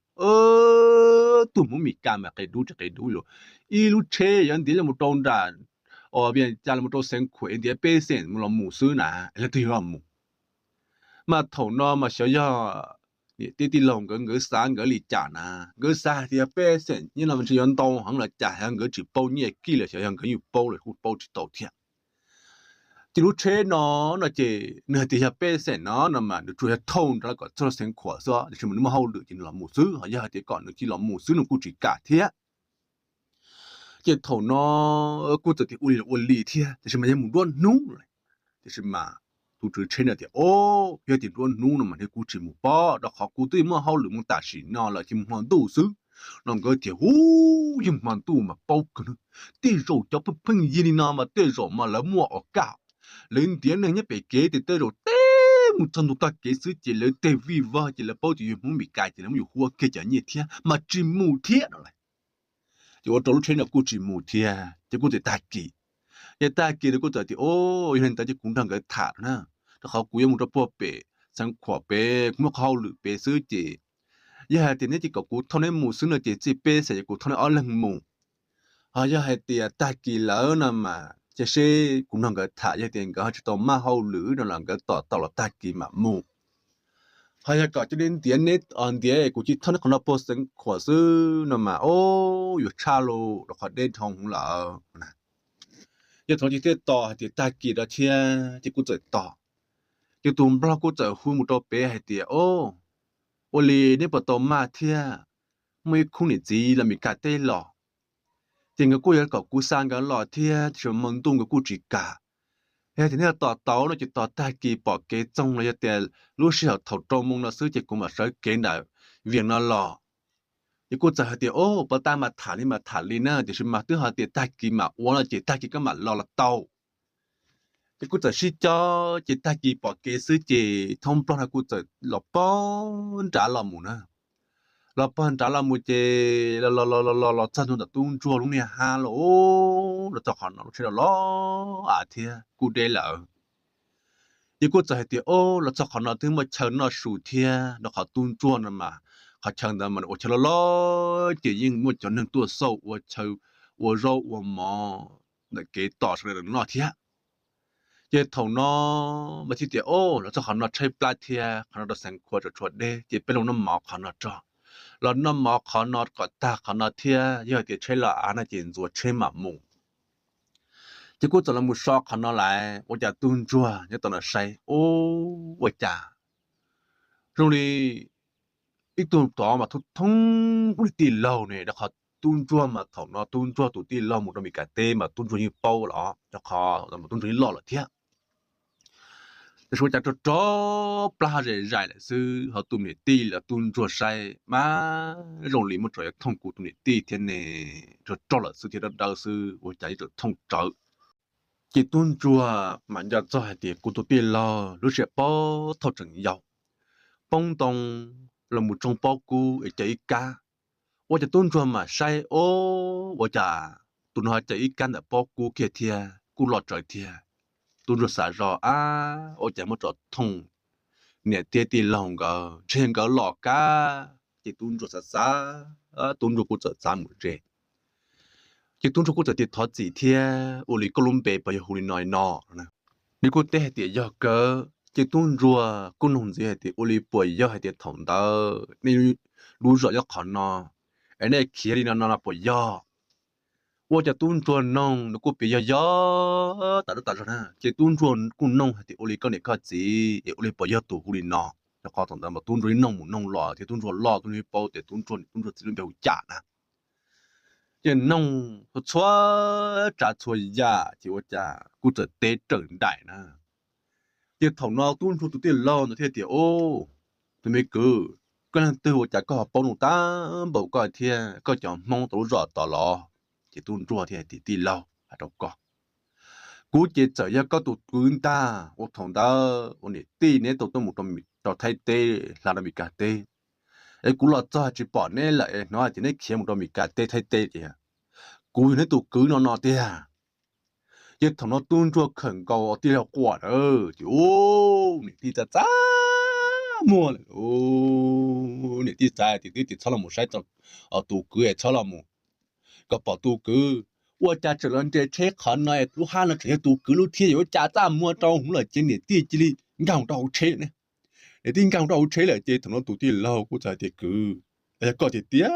Tus Hmoob Mes Kas mas qia dub tsis qia dub li, ib lub tsheb yuav ntiav los rau nram, o, Vias Cas los rau Xeev Khuam ntiav pej xeem mus los mus xwb na, leej twg yuav los mus. Mas thaum no mas xyov yog niam tij tij laug nkawd nkawd xav nkawd li cas na, nkawd xav hais tias pej xeem nyob no ntshe yuav ntau heev los cas, yog nkawd tsis paub nyiaj kij los xyov yog nkawd yeej paub los kuj paub tsis tau thiab. Ces lub tsheb no, no ces nws hais tias yog pej xeem no no mas nws tsuas yog thauj nrad kom txog Xeev Khuam xwb, tiam sis mas nws muaj hauj lwm ces nws los mus xwb, ho yog hais tias kom nws cia li los mus xwb nws kuj tsis kam thiab. Ces thaum no kuj txawm tias ua li los ua li thiab, tiam sis mas yog mus nruab hnub lawm, tiam sis mas tus tswv tsheb no tias, O, yog tias nruab hnub no mas nws kuj tsis mus pob, rau qhov kuv twb muaj hauj lwm mus tam sim no lawm ces mus hmo ntuj xwb. No nkawd tias, Ub, yog hmo ntuj mas paub kawg, tej zaum cov pheej pheej yig li no mas tej zaum mas lawv muaj ua kaj, lawv ntiav neeg nyob pem kev ces tej zaum teb mus txog ntua tog kev xwb ces lawv tej vij vog ces lawv paub tias yog Hmoob Mes Kas ces lawv muab yus hu ua kiag cov nyiaj thiab mas tsis mus thiab no lawm. Ces ua rau lub tsheb no kuj tsis mus thiab, ces kuj txawm tag kis. Ces tag kis lawv kuj txawm tias, O, yog li ntawd ces kuv nrog nkawd tham na, rau qhov kuv yuav mus rau puag pem Xeev Khuam pem, kuv muaj qhov hauj lwm pem xwb ces yog hais tias neb cia kom kuv thauj neb mus xwb no ces txij peb xeem ces kuv thauj neb ob leeg mus. Ho yog hais tias tag kis lawm no mas cia seb kuv nrog nkawd tham, yog tias nkawd ho tsis tau maj hauj lwm no los nkawd tos tau los tag kis mam mus. Ho yog kom cia li ntiav neb, ntiav kuv cia li thauj neb qhov no puag Xeev Khuam xwb no mas, O, yuav tshaj lawm rau qhov deb dhau lawm. Yog thaum no ces thiaj tos hais tias tag kis rau thiab ces kuj txawm tos. Ces tus Nplog kuj txawm hu mus rau pem hais tias, O, ua li neb puas tau maj thiab? Muaj ib khub niam txiv los Mes Kas teb los, ces nkawd kuj yuav kom kuv xa nkawd los thiab tiam sis hmo ntuj nkawd kuj tsis kam. Yog tias neb tos tau no ces tos tag kis pom kev txoog los yog tias lub sij hawm thaum rau moo no xwb ces kuv mam sawv kev ntawm Vias no los. Ces kuj txawm hais tias, O, puas tas mas tham li mas tham li na, tiam sis mas twb hais tias tag kis mam ua no ces tag kis koj mam los los tau. Ces kuj txawm sib cog ces tag kis pom kev xwb ces thab Nplog no kuj txawm los pog nrad los mus na. Los pog nrad los mus ces los los los los los txog ntua ntawm tub ntsuag lub niag hab los, los txog qhov no lub tsheb los los av thiab kuj deb lawm. Ces kuj txawm hais tias, O, los txog qhov no twb muaj chaw noj su thiab, rau qhov tub ntsuag no mas qhov chaw ntawd mas ua chaw loj loj ces yeej muaj cov neeg tuaj xauj ua chaw, ua zaub ua mov ntawm kev tos sawv daws noj thiab. Ces thaum no mas thiaj tias, O, los txog qhov no tshaib plab thiab, qhov no rau Xeev Khuam tseem tshuav deb ces peb los noj mov qhov no tso. Los noj mov qhov no kom tag qhov no thiab, yog hais tias tshaib los av no ces ntxuav tsheb mam mus. Ces kuj txawm los mus so qhov no lawm, ua cas tub ntsuag nyob tom no saib, O, ua cas zoo li ib tug tod mas thoob thoob kuv niam tij laug ne, rau qhov tub ntsuag mas thaum no tub ntsuag tus tij laug mus rau Mes Kas teb mas tub ntsuag yeej paub los, rau qhov tub ntsuag yeej loj lawm thiab. Tiam sis ua cas rog rog plab ho zais zais lawm xwb, ho tus niam tij los tub ntsuag saib mas zoo li muaj tsov yuav thooj kuv tus niam tij thiab ne, rog rog lawm xwb thiab dawb dawb xwb, ua cas yeej tseem thooj rawv. Ces tub ntsuag mam nco txog hais tias kuv tus tij laug lub sij hawm puag thaum tseem yau poob ntoo los mus tsoo pob kub es caw ib kab. Ua cas tub ntsuag mam saib, O, ua cas tus no ho caw ib kab ntawm pob kub kiag thiab kuj loj tsawv thiab. Tub ntsuag xav zoj, Ab, ua cas muab tsov thooj niam thiab tij laug nkawd, ntshe nkawd los kab. Ces tub ntsuag xav xav, tub ntsuag kuj txawm txav mus ze. Ces tub ntsuag kuj txawm tias, Thov txim thiab, ua li koj lub npe puas yog hu li no li no? Nws kuj teb hais tias yog kawg. Ces tub ntsuag kuj nug ntxiv hais tias, Ua li puas yog hais tias thaum ntawd nej lub zos nyob qhov no, es nej khiav li no no puas yog? Ua cas tub ntsuag noog nws kuj piav yog yog tas lub tas zog na, ces tub ntsuag kuj noog hais tias ua li koj niam koj txiv es ua li puas yog tus hu li no? Rau qhov thaum ntawd mas tub ntsuag ib noog mus noog los thiab tub ntsuag loj tub ntsuag paub tias tub ntsuag niam tub ntsuag txiv lub npe hu cas na. Ces noog txhua tsav txhua yam ces ua cas kuj txawm teb raws nraim na. Ces thaum no tub ntsuag tus tij laug ntawd thiaj tias, Ub, tus me kwv, koj leej twg ua cas koj ho paub zoo tag npaum koj thiab koj cov Hmoob tau lub zos tod los? Ces tub ntsuag thiaj tias, Tij laug, hais rau koj, kuv ces txawm yog koj tus kwv ntag. Ua thaum ntawd ua niam tij neb tau tuaj mus rau Thaib teb hla rau Mes Kas teb, es kuv los txog tsis pom neb lawm es hnov hais tias neb khiav mus rau Mes Kas teb Thaib teb tias kuv yog neb tus kwv no no tiag. Ces thaum no tub ntsuag khawm nkaus tij laug quaj na, ces ub, niam tij txaj txaj muag lawm. Niam tij xav tias twb tsis txhob los mus saib tus kwv es txhob los mus kom pom tus kwv, ua cas tseem los nres tsheb qhov no es lub hab no tseem yog tus kwv lub thiab, yuav cas txaj muag rau hauv lawm ces niam tij cia li nkag rau hauv tsheb lawm ne. Niam tij nkag rau hauv tsheb lawm ces thaum no tus tij laug kuj txawm hais tias, Kwv, yog koj tiag tiag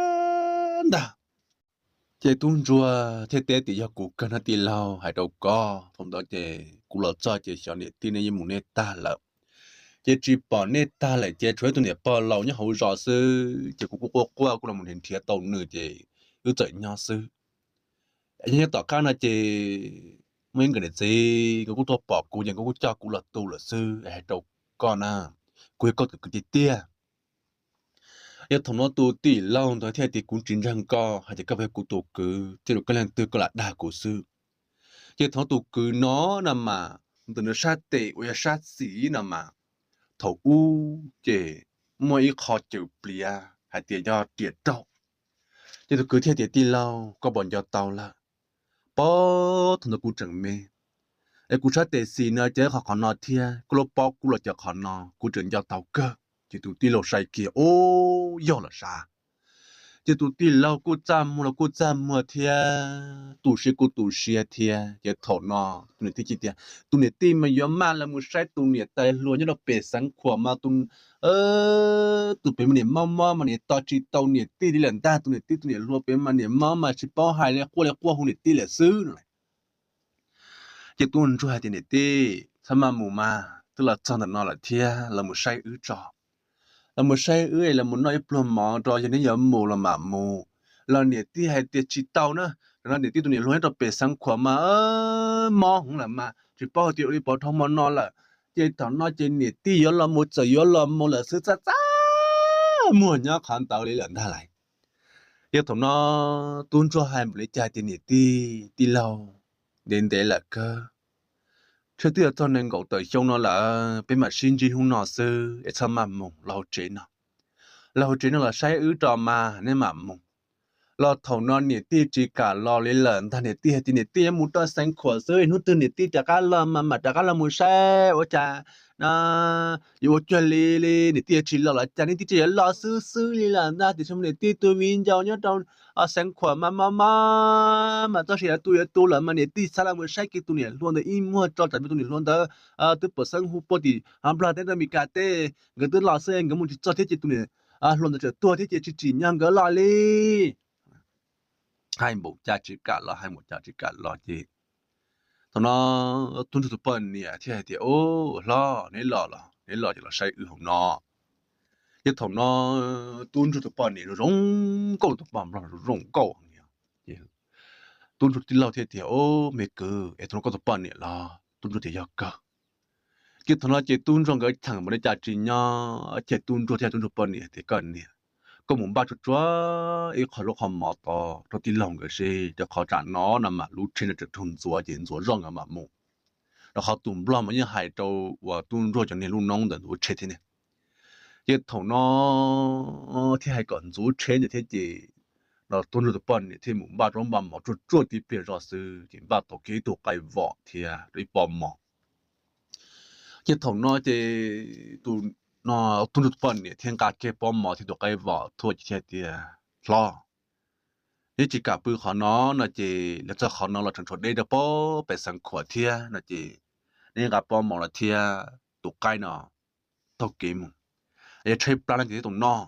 ntag. Ces tub ntsuag thiaj teb tias, Yog kuv kawg no tij laug, hais rau koj, thaum ntawd ces kuv los txog ces xyov niam tij nej yeej mus nej tag lawm. Ces tsis pom nej tag lawm ces tshuav ib tug niam pog laus nyob hauv zos xwb, ces kuv kuj quaj quaj kuj los nrhiav tau nws ces wb txawm nyob xwb. Nyob tom qab no ces muaj ib nkawm niam txiv nkawd kuj tuaj pom kuv ces nkawd kuj coj kuv los tu lawm xwb, hais rau koj na, kuv yog koj tus kwv tiag tiag. Yog thaum no tus tij laug ntawd thiaj tias, Kuv tsis ntseeg koj hais tias koj yog kuv tus kwv, tej zaum koj leej twg koj lam dag kuv xwb. Ces thaum tus kwv no no mas ntawm nws sab tes uas yog sab xis no mas thaum ub ces muaj ib qho caws pliav hais tias yog riam raug. Ces tus kwv thiaj tias, Tij laug, koj puas nco tau lawm? Pob thaum ntawd kuv tseem me, es kuv sab tes xis no ces qhov qhov no thiab, koj lub pob kub los cov qhov no, kuv tseem nco tau kawg. Ces tus tij laug saib kiag, Ub, yog los sav. Ces tus tij laug kuj txaj muag los kuj txaj muag thiab, tu siab kuj tu siab thiab. Ces thaum no tus niam tij thiaj tias, Tus niam tij mas yuav maj los mus saib tus niam tais hluas nyob rau pem xeev khuam mas tus tus pem mas niam mob mob mas niam tos tsis tau niam tij li lawm ntag. Tus niam tij tus niam hluas pem mas niam mob mas tsis paub hais li, quaj li quaj hu niam tij lawm xwb no. Ces tub ntsuag hais tias, Niam tij, txhob maj mus mas, twb los txog ntawm no lawm thiab, los mus saib wb tso. Los mus saib wb es los mus noj ib pluag mov rau, yog neb yuav mus los mam mus. Los niam tij hais tias tsis tau na, no niam tij tus niam hluas nyob rau pem xeev khuam mas mob heev lawm mas tsis paub hais tias ua li puas dhau hmo no lawm. Ces thaum no ces niam tij yuav los mus txawm yuav los mus lawm xwb, txaj txaj muag nyob qhov ntawd li lawm ntag lauj. Yog thaum no tub ntsuag hais npaum li cas tias, Niam tij, tij laug, ntev ntev lawm kawg, twb yuav txog nees nkaum tawm xyoo no lawm, peb mam sib ntsib hnub no xwb es txhob maj mus, los hauv tsev no. Los hauv tsev no los saib wb rau mas neb mam mus. Los thaum no niam tij tsis kam los li lawm ntag, niam tij hais tias niam tij yuav mus rau xeev khuam xwb, hnub twg niam tij rov qab los mas mam rov qab los mus saib ua cas yuav ua cuag li li niam tij yuav tsis los los cas, niam tij tseem yuav los xwb xwb li lawm ntag. Tiam sis mas niam tij tus viv ncaus nyob rau xeev khuam mas mob mob mas txoj sia yuav tu yuav tu lawm mas niam tij xav los mus saib kiag tus niam hluas ntawd ib muag tso, tsam tus niam hluas ntawd twb pom xeeb hu puag tim Nplog teb rau Mes Kas teb, nkawd twb los xwb nkawd mus tsis txog thiab ces tus niam hluas ntawd tseem tuag thiab ces tsis tsim nyog nkawd los li. Hais npaum cas tsis kam los, hais npaum cas tsis kam los ces thaum no tub ntsuag tus poj niam thiaj hais tias, Ub, hlob, neb los los, neb los ces los saib wb hauv no. Ces thaum no tub ntsuag tus poj niam zoo zoo nkauj, tus poj nplog zoo zoo nkauj. Tub ntsuag tij laug thiaj tias, Ub, me kwv, es thaum no koj tus poj niam los? Tub ntsuag tias, Yog kawg. Ces thaum no ces tub ntsuag nkawd cheem npaum li cas tsis nyob ces tub ntsuag thiaj, tub ntsuag poj niam tias, Koj niam, koj mus npaj tsuag tsuag ib qho zaub qho mov tod rau tij laug nkawd seb, rau qhov tsam no no mas lub tsheb no tseem raug ntxuav ces ntxuav zoj nkawd mam mus. Rau qhov tus nplog mas yeej hais rau uas tub ntsuag cov niag lub noob ntawd ntxuav tsheb thiab ne. Ces thaum no thiaj hais kom ntxuav tsheb ntawd thiab ces no tub ntsuag tus poj niam thiaj mus npaj zaub npaj mov tsuag tsuag tib pliag zog xwb ces npaj tau kiag ib tug qai vom thiab rau ib pob mov. Ces thaum no ces tub ntsuag tus poj niam thiaj nqa kiag pob mov thiab tus qai vom tuaj ces thiaj tias, Hlob, neb tsis kam pw qhov no no ces los txog qhov no los tseem tshuav deb rau pob pem xeev khuam thiab no ces neb nqa pob mov los thiab tus qaib no taug kev mus, yog tshaib plab no ces neb tau noj.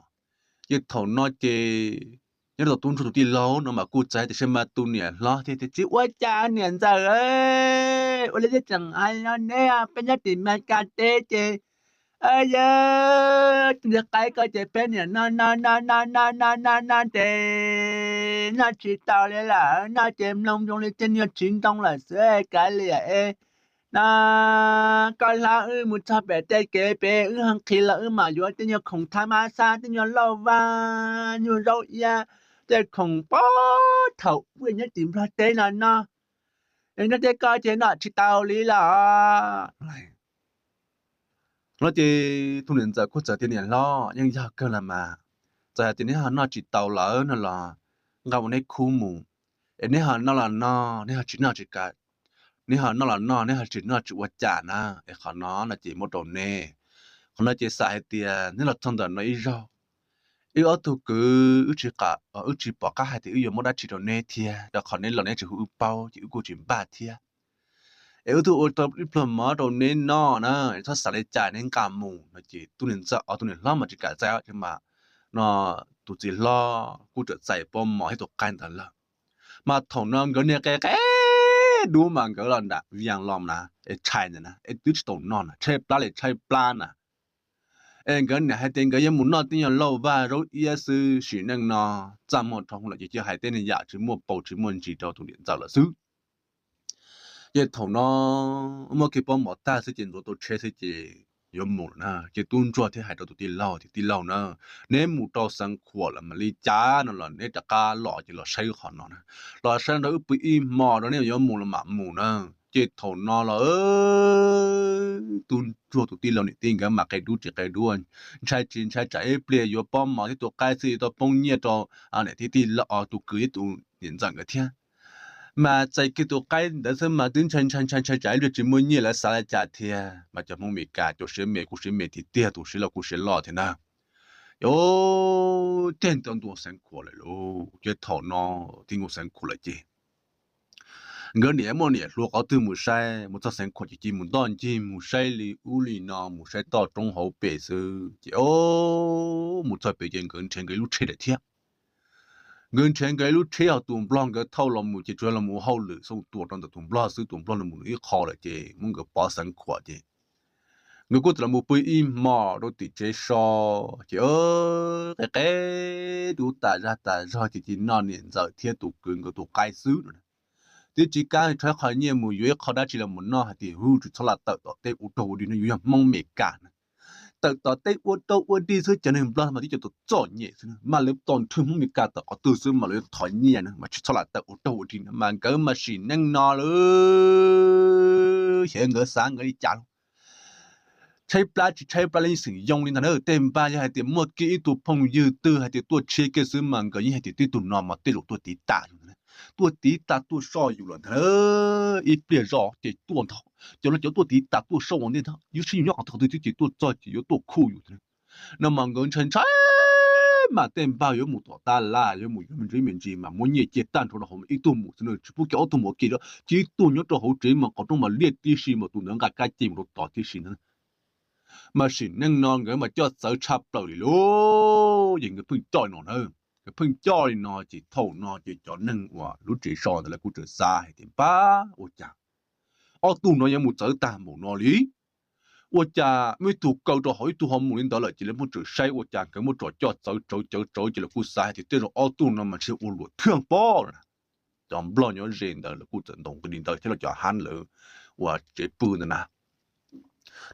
Ces thaum no ces Nyob rau tub ntsuag tus tij laug no mas kuj txawv tiam sis mas tus niam hlob thiaj tias, Tsis ua cas niam ntxawm, ua li tseem hais no ne, peb nyob tim Meskas teb ces yog tus niag qaib ko ces peb niam noj noj noj noj noj noj noj noj ces noj tsis tau li lawm, noj ces mloog zoo li tej niag txiv ntoo lawm xwb, kav liam es no koj hlob wb mus txog pem tej kev pem wb ho nqhis los wb mam yuav tej nyuag khoom thab mab xab, tej nyuag lauj vaj, nyuag zaub iab, tej khoom puag thaum ub nyob tim Nplog teb no no, nyob teb ko ces noj tsis tau li lawm. No ces tus niam ntxawm kuj txawm tias, Niam hlob, yeej yog kawg los mas, txawm hais tias neb ho noj tsis tau lawm no los nqa mus neb khub mus, es neb ho noj los noj, neb ho tsis noj tsis kam, neb ho noj los noj, neb ho tsis noj tsis ua cas na, es qhov no no ces muab rau neb. Qhov no ces xam hais tias neb los txog ntawm no ib zaug, wb ob tug kwv wb tsis qa, wb tsis pom qab hais tias wb yuav muab dab tsi rau neb thiab, rau qhov neb los neb tsis hu wb paub ces wb kuj tsis npaj thiab. Es wb tuaj ua tau ib pluag mov rau neb noj na, txhob xav li cas neb nqa mus no ces tus niam ntxawm ob tus niam hlob mas tsis kam txais, mas no tus txiv hlob kuj txawm txais pob mov thiab tus qaib ntawd lawm. Mas thaum no nkawd niag qe qe dub mas nkawd los nram Vias los na, es tshaib ntawd na, es twb tsis tau noj na, tshaib plab li tshaib plab na. Es nkawd niam hais tias nkawd yuav mus noj tej nyuag lauj vaj zaub iab xwb, sim neej no txaj muag dhau lawm ces cia hais tej niag yam tsis muaj paus tsis muaj ntsis rau tus niam ntxawm lawm xwb. Ces thaum no muab kiag pob mov tag xwb ces ntxuav tau tsheb xwb ces yuav mus lawm na. Ces tub ntsuag thiaj hais rau tus tij laug tias, Tij laug na, neb mus rau Xeev Khuam lawm mam li cas no los neb rov qab los ces los saib qhov no na, los saib no rau wb pw ib hmo rau neb yuav mus los mam mus na. Ces thaum no los tub ntsuag tus tij laug niam tij nkawd mas qe dub tsis qe dub, ntshai tsis ntshai tsam ib pliag yuav pob mov thiab tus qaib xwb yuav tau poob nyiaj rau niam thiab tij laug, tus kwv thiab tus niam ntxawm nkawd thiab. Mas txais kiag tus qaib ntawd xwb mas twb ntshai ntshai ntshai ntshai tsam ib pliag tsis muaj nyiaj lawv xav li cas thiab. Mas cov Hmoob Mes Kas cov siab me kuj siab me tiag tiag, tus siab loj kuj siab loj thiab na. Ces tig ntua Xeev Khuam lawm lauj, ces thaum no tig ntua Xeev Khuam lawm ces nkawd niam muaj niam hluas qhov twg mus saib, mus txog Xeev Khuam ces cia mus ntoj ncig mus saib li ub li no, mus saib toj roob hauv pes xwb ces mus txog pem ces nkawd nrhiav nkawd ib lub tsheb lawm thiab. Nkawd nrhiav nkawd ib lub tsheb ho tus nplog nkawd thauj los mus ces tsuas yog los mus ua hauj lwm xauj tua rau ntawm tus nplog xwb, tus nplog nws mus nws ib qho lawm ces muab nkawd pov Xeev Khuam ces nkawd kuj txawm los mus pw ib hmo rau tim tsev so ces qe qe dub tas zaj tas zog ces cia noj niam ntxawm thiab tus kwv nkawd tus qaib xwb no. Twb tsis kam rhaub qhov nyiaj mus yuav ib qho dab tsi los mus noj hais tias hu tsis txhob lam tawm tom teb ua raug ua dig no, yus yog Hmoob Mes Kas na. Tawm tom teb ua raug ua dig xwb, cov neeg nplog mas twb cov tus txom nyem xwb na, mas lawv tos nrhw Hmoob Mes Kas tawm qhov twg xwb mas lawv yuav thov nyiaj na, mas tsis txhob lam tawm ua raug ua dig no mas nkawd mas sim neej no lawm xyov nkawd xav nkawd li cas lauj. Tshaib plab tsis tshaib plab li xeem yoo li ntag na, tej npaj yog hais tias muaj kiag ib tug phooj ywg twg hais tias tuaj tshiab kiag xwb mas nkawd yeej hais tias tib tug no mas tej zaum tuaj tiv tas yus ntag, tuaj tiv tas tuaj soj yus lawm ntag. Ib pliag zoj ces tuaj ntag, cov no cov tuaj tiv tas tuaj soj ua ntej ntag, yuav sib yus nyob qhov twg qhov twg thiab ces tuaj txog ces yuav tuaj khuj yus ntag. No mas nkawd ntshai ntshai mas tej npaj yuav mus tom tab laj yuav mus yuav me ntsis me ntsis mas muab nyiaj cia tag nrho rau hauv mas ib tug mus xwb na, tsis pub kiag ob tug mus ua ke, cia ib tug nyob rau hauv tsev mas qhov rooj mas liaj tib si mas tus ntawd nqa kab ceg mus rau tod tib si ntag. Mas sim neej no nkawd mas coj txawv tshaj plaws li lauj, ces nkawd pheej coj li no na. Nkawd pheej coj li no ces thaum no ces cov neeg uas lub tsev so ntawd lawv kuj txawm xav hais tias, Npab, ua cas ob tug no yuav mus txawv tag npaum no li? Ua cas muaj ib tug kaw rau hauv ib tug ho mus li ntawd lawm? Ces lawv muab tsom saib ua cas nkawd muab tsom coj txawv tsawv tsawv tsawv ces lawv kuj xav hais tias tej zaum ob tug no mas ntshe ua luam thiaj pob lawm na. Cov nplog nyob ze ntawd lawv kuj txawm ntaus nqi li ntawd thiab los cov hab lawv ua tsev pw ntawd na.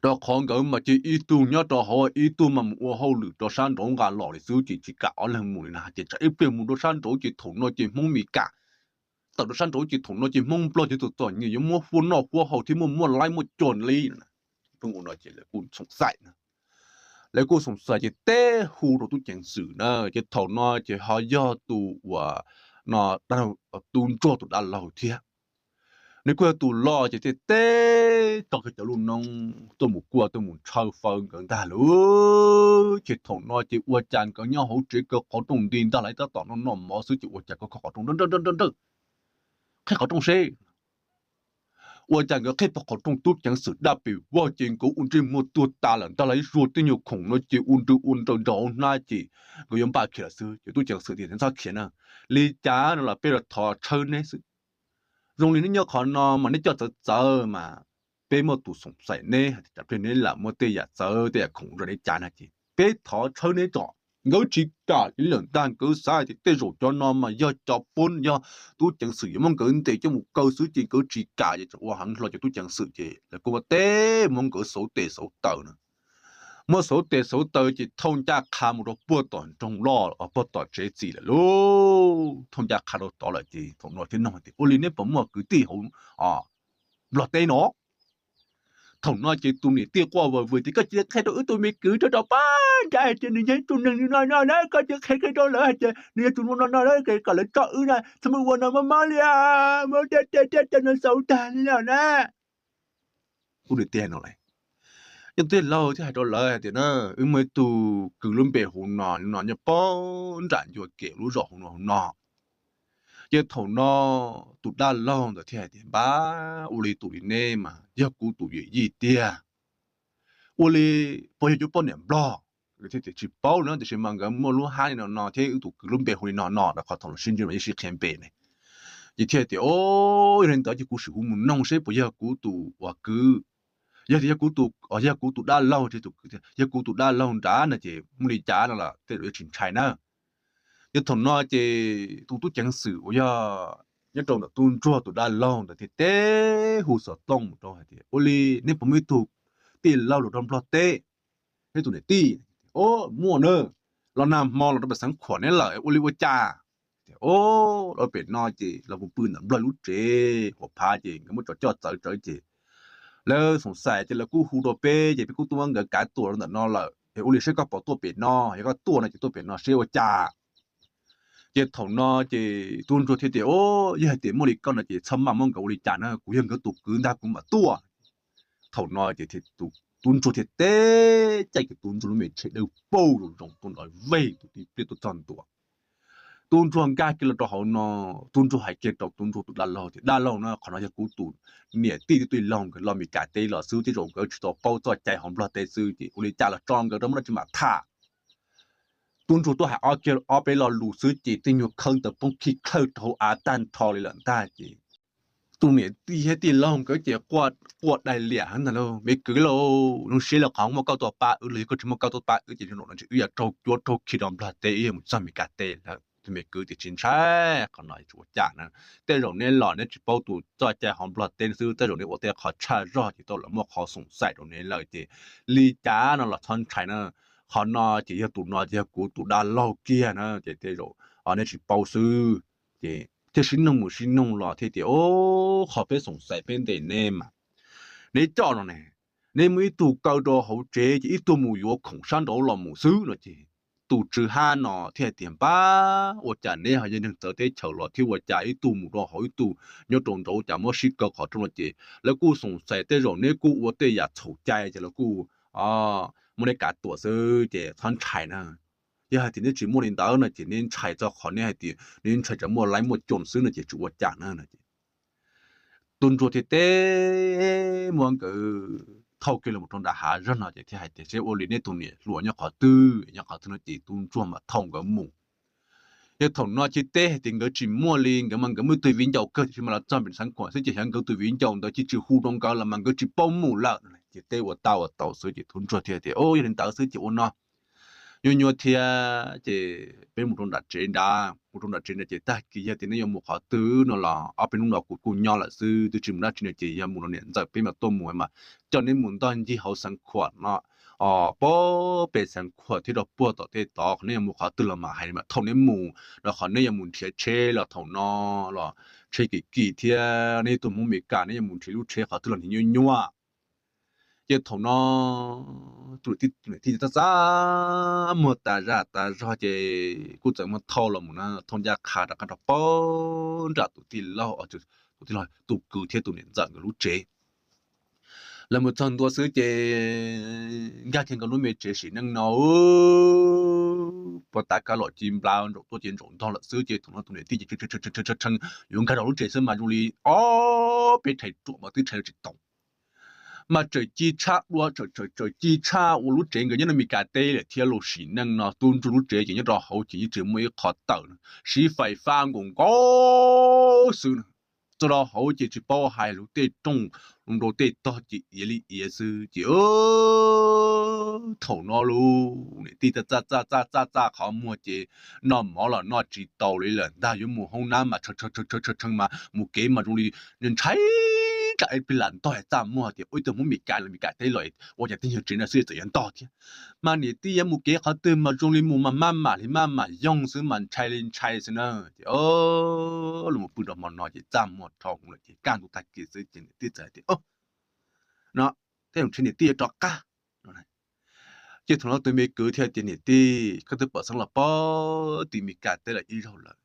Rau qhov nkawd mas cia ib tug nyob rau hauv, ib tug mas mus ua hauj lwm rau sab nraud nqa los li xwb ces tsis kam ob leeg mus li na, ces tsam ib pliag mus rau sab nraud ces thaum no ces Hmoob Mes Kas tawm rau sab nraud ces thaum no ces Hmoob Nplog ces tus txom nyem yuav muab huab noj huab haus thiab muaj muaj laib muaj cog li. Pheej ua no ces lawv kuj xoom xaim na. Lawv kuj xoom xaim ces teb hu rau tub ceev xwm na, ces thaum no ces ho yog tus uas no, tub ntsuag tus dab laug thiab. Nws kuj yog tus loj ces thiaj teb tso kiag cov lub noob tuaj mus kuaj tuaj mus ntshaw faw nkawd ntag lauj. Ces thaum no ces ua cas nkawd nyob hauv tsev kaw qhov rooj nti ntag lauj, tab tom noj noj mov xwb ces ua cas kaw qhov rooj nrawj nrawj nrawj, qhib qhov rooj seb. Ua cas nkawd qhib pog qhov rooj tub ceev xwm daj pes vog ces nkawd ua ntsej muag tuag tas lawm ntag lauj. Ib suab tej nyuag khoom no ces ua nrws ua nraws nraug hauv hnab ces nkawd yuav npaj khiav lawm xwb ces tub ceev xwm tias txhob khiav na, li cas no los peb los thov tshawb neb xwb. Zoo li neb nyob qhov no mas neb coj txawv txawv mas peb muaj tus xoom xaim neb hais tias tsam pliag neb lam muab tej yam txawv tej yam khoom rau neb cav na ces peb thov tshawb neb tso. Nkawd tsis kam li lawm ntag, nkawd xav hais tias tej zaum cov no mas yog cov pub yog tub ceev xwm yuav muab nkawd ntes coj mus kaw xwb ces nkawd tsis kam ces tseem ua heev hlo ces tub ceev xwm ces lawv kuj muab teb muab nkawd xauv tes xauv taw na. Muab xauv tes xauv taw ces thauj ncaj qha mus rau puag tom nroog loj puag tom tsev txim lawm lauj. Thauj ncaj qha rau tod lawm ces thaum no thiaj nug tias ua li neb puas muaj kwv tij hauv Nplog teb no? Thaum no ces tus niam tij quaj vwm vwm tias koj cia li qhia rau wb tus me kwv rau rau pab nrad hais tias nws yog ib tug neeg li no no na, koj cia li qhia qhia rau lawv hais tias nws yog tus no no no na kom lawv tso wb na, txhob mus ua no mob mob li, mob tiag tiag tiag tiag no xauv tag li lawm na. Tus niam tij no, yog tij laug thiaj hais rau lawv hais tias na, wb muaj ib tug kwv lub npe hu no no nyob puag nram ncua kem lub zos hu no hu no. Ces thaum no tus dab laug ntawd thiaj hais tias npab, ua li tus li neb mas yog kuv tus yawm yij tiag, ua li puas yog cov poj niam Nplog? Thiaj tias tsis paub no tiam sis mas nkawd muaj lub hab li no no thiab wb tus kwv lub npe hu li no no rau qhov thaum los sib ntsib mas yeej sib qhia npe ne. Ces thiaj tias o, yog li ntawd ces kuv sim hu mus noog seb puas yog kuv tus uas kwv, yog tias yog kuv tus, yog kuv tus dab laug, yog kuv tus dab laug nrad no ces muaj li cas no los tej zaum yuav tsis ntshai na. Ces thaum no ces tus tub ceev xwm uas yog nyob rau ntawm tub ntsuag tus dab laug ntawd thiaj teb hu xov tooj mus rau hais tias ua li neb puas muaj ib tug tij laug los rau Nplog teb, neb tus niam tij? O, muaj na, los nag hmo los rau pem Xeev Khuam neb lawm ua li ua cas? Tias o, los pem no ces los mus pw ntawm Nplog lub tsev huam phav ces nkawd muab tsov coj txawv tsawv ces lawv xoom xais ces lawv kuj hu rau peb ces peb kuj tuaj muab nkawd kav tuam rau ntawm no lawm es ua li seb koj puas tuaj pem no, yog koj tuaj no ces tuaj pem no seb ua cas. Ces thaum no ces tub ntsuag thiaj tias o, yog hais tias muaj li koj no ces txhob maj muab nkawd ua li cas na, kuv yog nkawd tus kwv ntag kuv mam tuaj. Thaum no ces tub ntsuag thiaj teb caij kiag tub ntsuag lub me tsheb dawb paug zoo zoo tuaj nrov veg tus tij pliaj tuaj txog ntua. Tub ntsuag nkag kiag los rau hauv no, tub ntsuag hais kiag rau tub ntsuag tus dab laug tias dab laug na, qhov no yog kuv tus niam tij thiab tij laug nkawd los Meskas teb los xwb, tej zaum nkawd tsis tau paub txoj cai hauv Nplog teb xwb ces ua li cas los tso nkawd rau muab dab tsi mam tham. Tub ntsuag tuaj hais ob kiag ob peb lo lus xwb ces tej nyuag khawb ntawd poob khib khlawj rau hauv av tag nrho li lawm ntag ces tus niam tij thiab tij laug nkawd ces quaj dai liam heev ntag lauj, me kwv lauj, zoo siab li qhov muaj koj tuaj pab wb los yog koj tsis muaj koj tuaj pab wb ces zoo no tsis wb yuav raug cuab raug khi rau Nplog teb wb yuav mus txog Meskas teb lawm. Tus me kwv tias tsis ntshai, qhov no tsis ua cas na, tej zaum neb los neb tsis paub tus txoj cai hauv Nplog teb xwb, tej zaum neb ua tej qhov tshaj zog ces tau lawv muaj qhov xoom xaim rau neb lawm ces li cas no los txhob ntshai na. Qhov no ces yog tus no ces yog kuv tus dab laug kiag na ces tej zaum neb tsis paub xwb. Ces thiaj sib noog mus sib noog los thiaj tias o, qhov peb xoom xaim peb ntes neb mas neb coj no ne, neb muaj ib tug kaw rau hauv tsev ces ib tug mus yuav khoom sab nraud los mus xwb no ces tus tswv hab no thiaj hais tias npab, ua cas neb ho yog neeg txawv teb chaws los thiab ua cas ib tug mus rau hauv ib tug nyob rau nraud ua cas muab sib kaw qhov rooj no ces lawv kuj xoom xaim tej zaum neb kuj ua tej yam txhaum cai ces lawv kuj muab neb kav tuam xwb ces txhob ntshai na. Yog hais tias neb tsis muaj li ntawd no ces neb ntshai txog qhov neb hais tias neb ntshai tsam muaj laib muaj coos xwb no ces tsis ua cas na no ces tub ntsuag thiaj teb muab nkawd thauj kiag los rau nram hav zog no ces thiaj hais tias seb ua li neb tus niam hluas nyob qhov twg nyob qhov twg no ces tub ntsuag mam thauj nkawd mus. Yog thaum no ces teb hais tias nkawd tsis muaj li, nkawd mas nkawd muaj ib tug viv ncaus kawg tiam sis mas los txog pem Xeev Khuam xwb ces xyov nkawd tus viv ncaus ntawd cia li tsis hu rau nkawd los mas nkawd tsis paub mus lawm ces teb ua tab ua taug xwb ces tub ntsuag thiaj tias o, yog li ntawd xwb ces ua no nyuaj nyuaj thiab ces peb mus rau nram tsev nrad, mus rau nram tsev nrad ces tag kis yog tias neb yuav mus qhov twg no los ob peb hnub no kuv kuj nyob lawm xwb, twb tsis mus dab tsi no ces yog mus rau niam ntxawm peb mam tuaj mus mas coj neb mus ntog ncig hauv Xeev Khuam no, o, puag pem Xeev Khuam thiab rau puag tom tej tod, qhov neb yuav mus qhov twg los mam hais mam thauj neb mus, rau qhov neb yuav mus nrhiav tsheb los thaum no los tsheb kim kim thiab neb tuaj Hmoob Meskas neb yuav mus nrhiav lub tsheb qhov twg los nrhiav nyuaj nyuaj. Ces thaum no tus niam tij txaj txaj muag tas zaj tas zog ces kuj txawm muab thauj los mus na, thauj ncaj qha rov qab rau puag nram tus tij laug, tus tij laug tus kwv thiab tus niam ntxawm nkawd lub tsev. Lawv mus txog ntua xwb ces nkag kiag nkawd lub me tsev sim neej no puag ta kab los ci nplas ntsaum tuaj ces ntsaum ntog lawm xwb. Ces thaum no tus niam tij ces tshee yuav nkag rau lub tsev xwb mas zoo li ob peb rhais ruam mas twb rhais tsis tau. Mas tseem ci tshaj dua, tseem ci tshaj ua lub tsev nkawd nyob rau Meskas teb lawm thiab los sim neej no tub ntsuag lub tsev ces nyob rau hauv ces yeej tsis muaj ib qho tawm, siv fais fab nkaus nkaus xwb. Txog rau hauv ces tsis paub hais lus, tej rooj los rau tej tog ces iav li iav xwb ces thaum no lub niam tij txaj txaj txaj txaj qhov muag ces noj mov los noj tsis tau li lawm ntag. Yuav mus hoob nab mas tshee tshee mas mus kev mas zoo li ntshai tsam plig lam ntog txaj muag tias ua ib tug Hmoob Meskas los Meskas teb los ua cas tib nyuag tsev no xwb txawm yuav ntog thiab. Mas niam tij yuav mus kev qhov twg mas zoo li mus mas maj mam li maj mam yoog xwb mas ntshai li ntshai xwb na. Ces los mus pw rau hmo no ces txaj muag dhau lawm ces kaj ntug tag kis xwb ces niam tij txawm hais tias no, tej zaum ntshe niam tij yuav rov qab. Ces thaum no tus me kwv thiaj tias niam tij, koj twb pom xeeb los pog tim Meskas teb lawm ib zaug lawm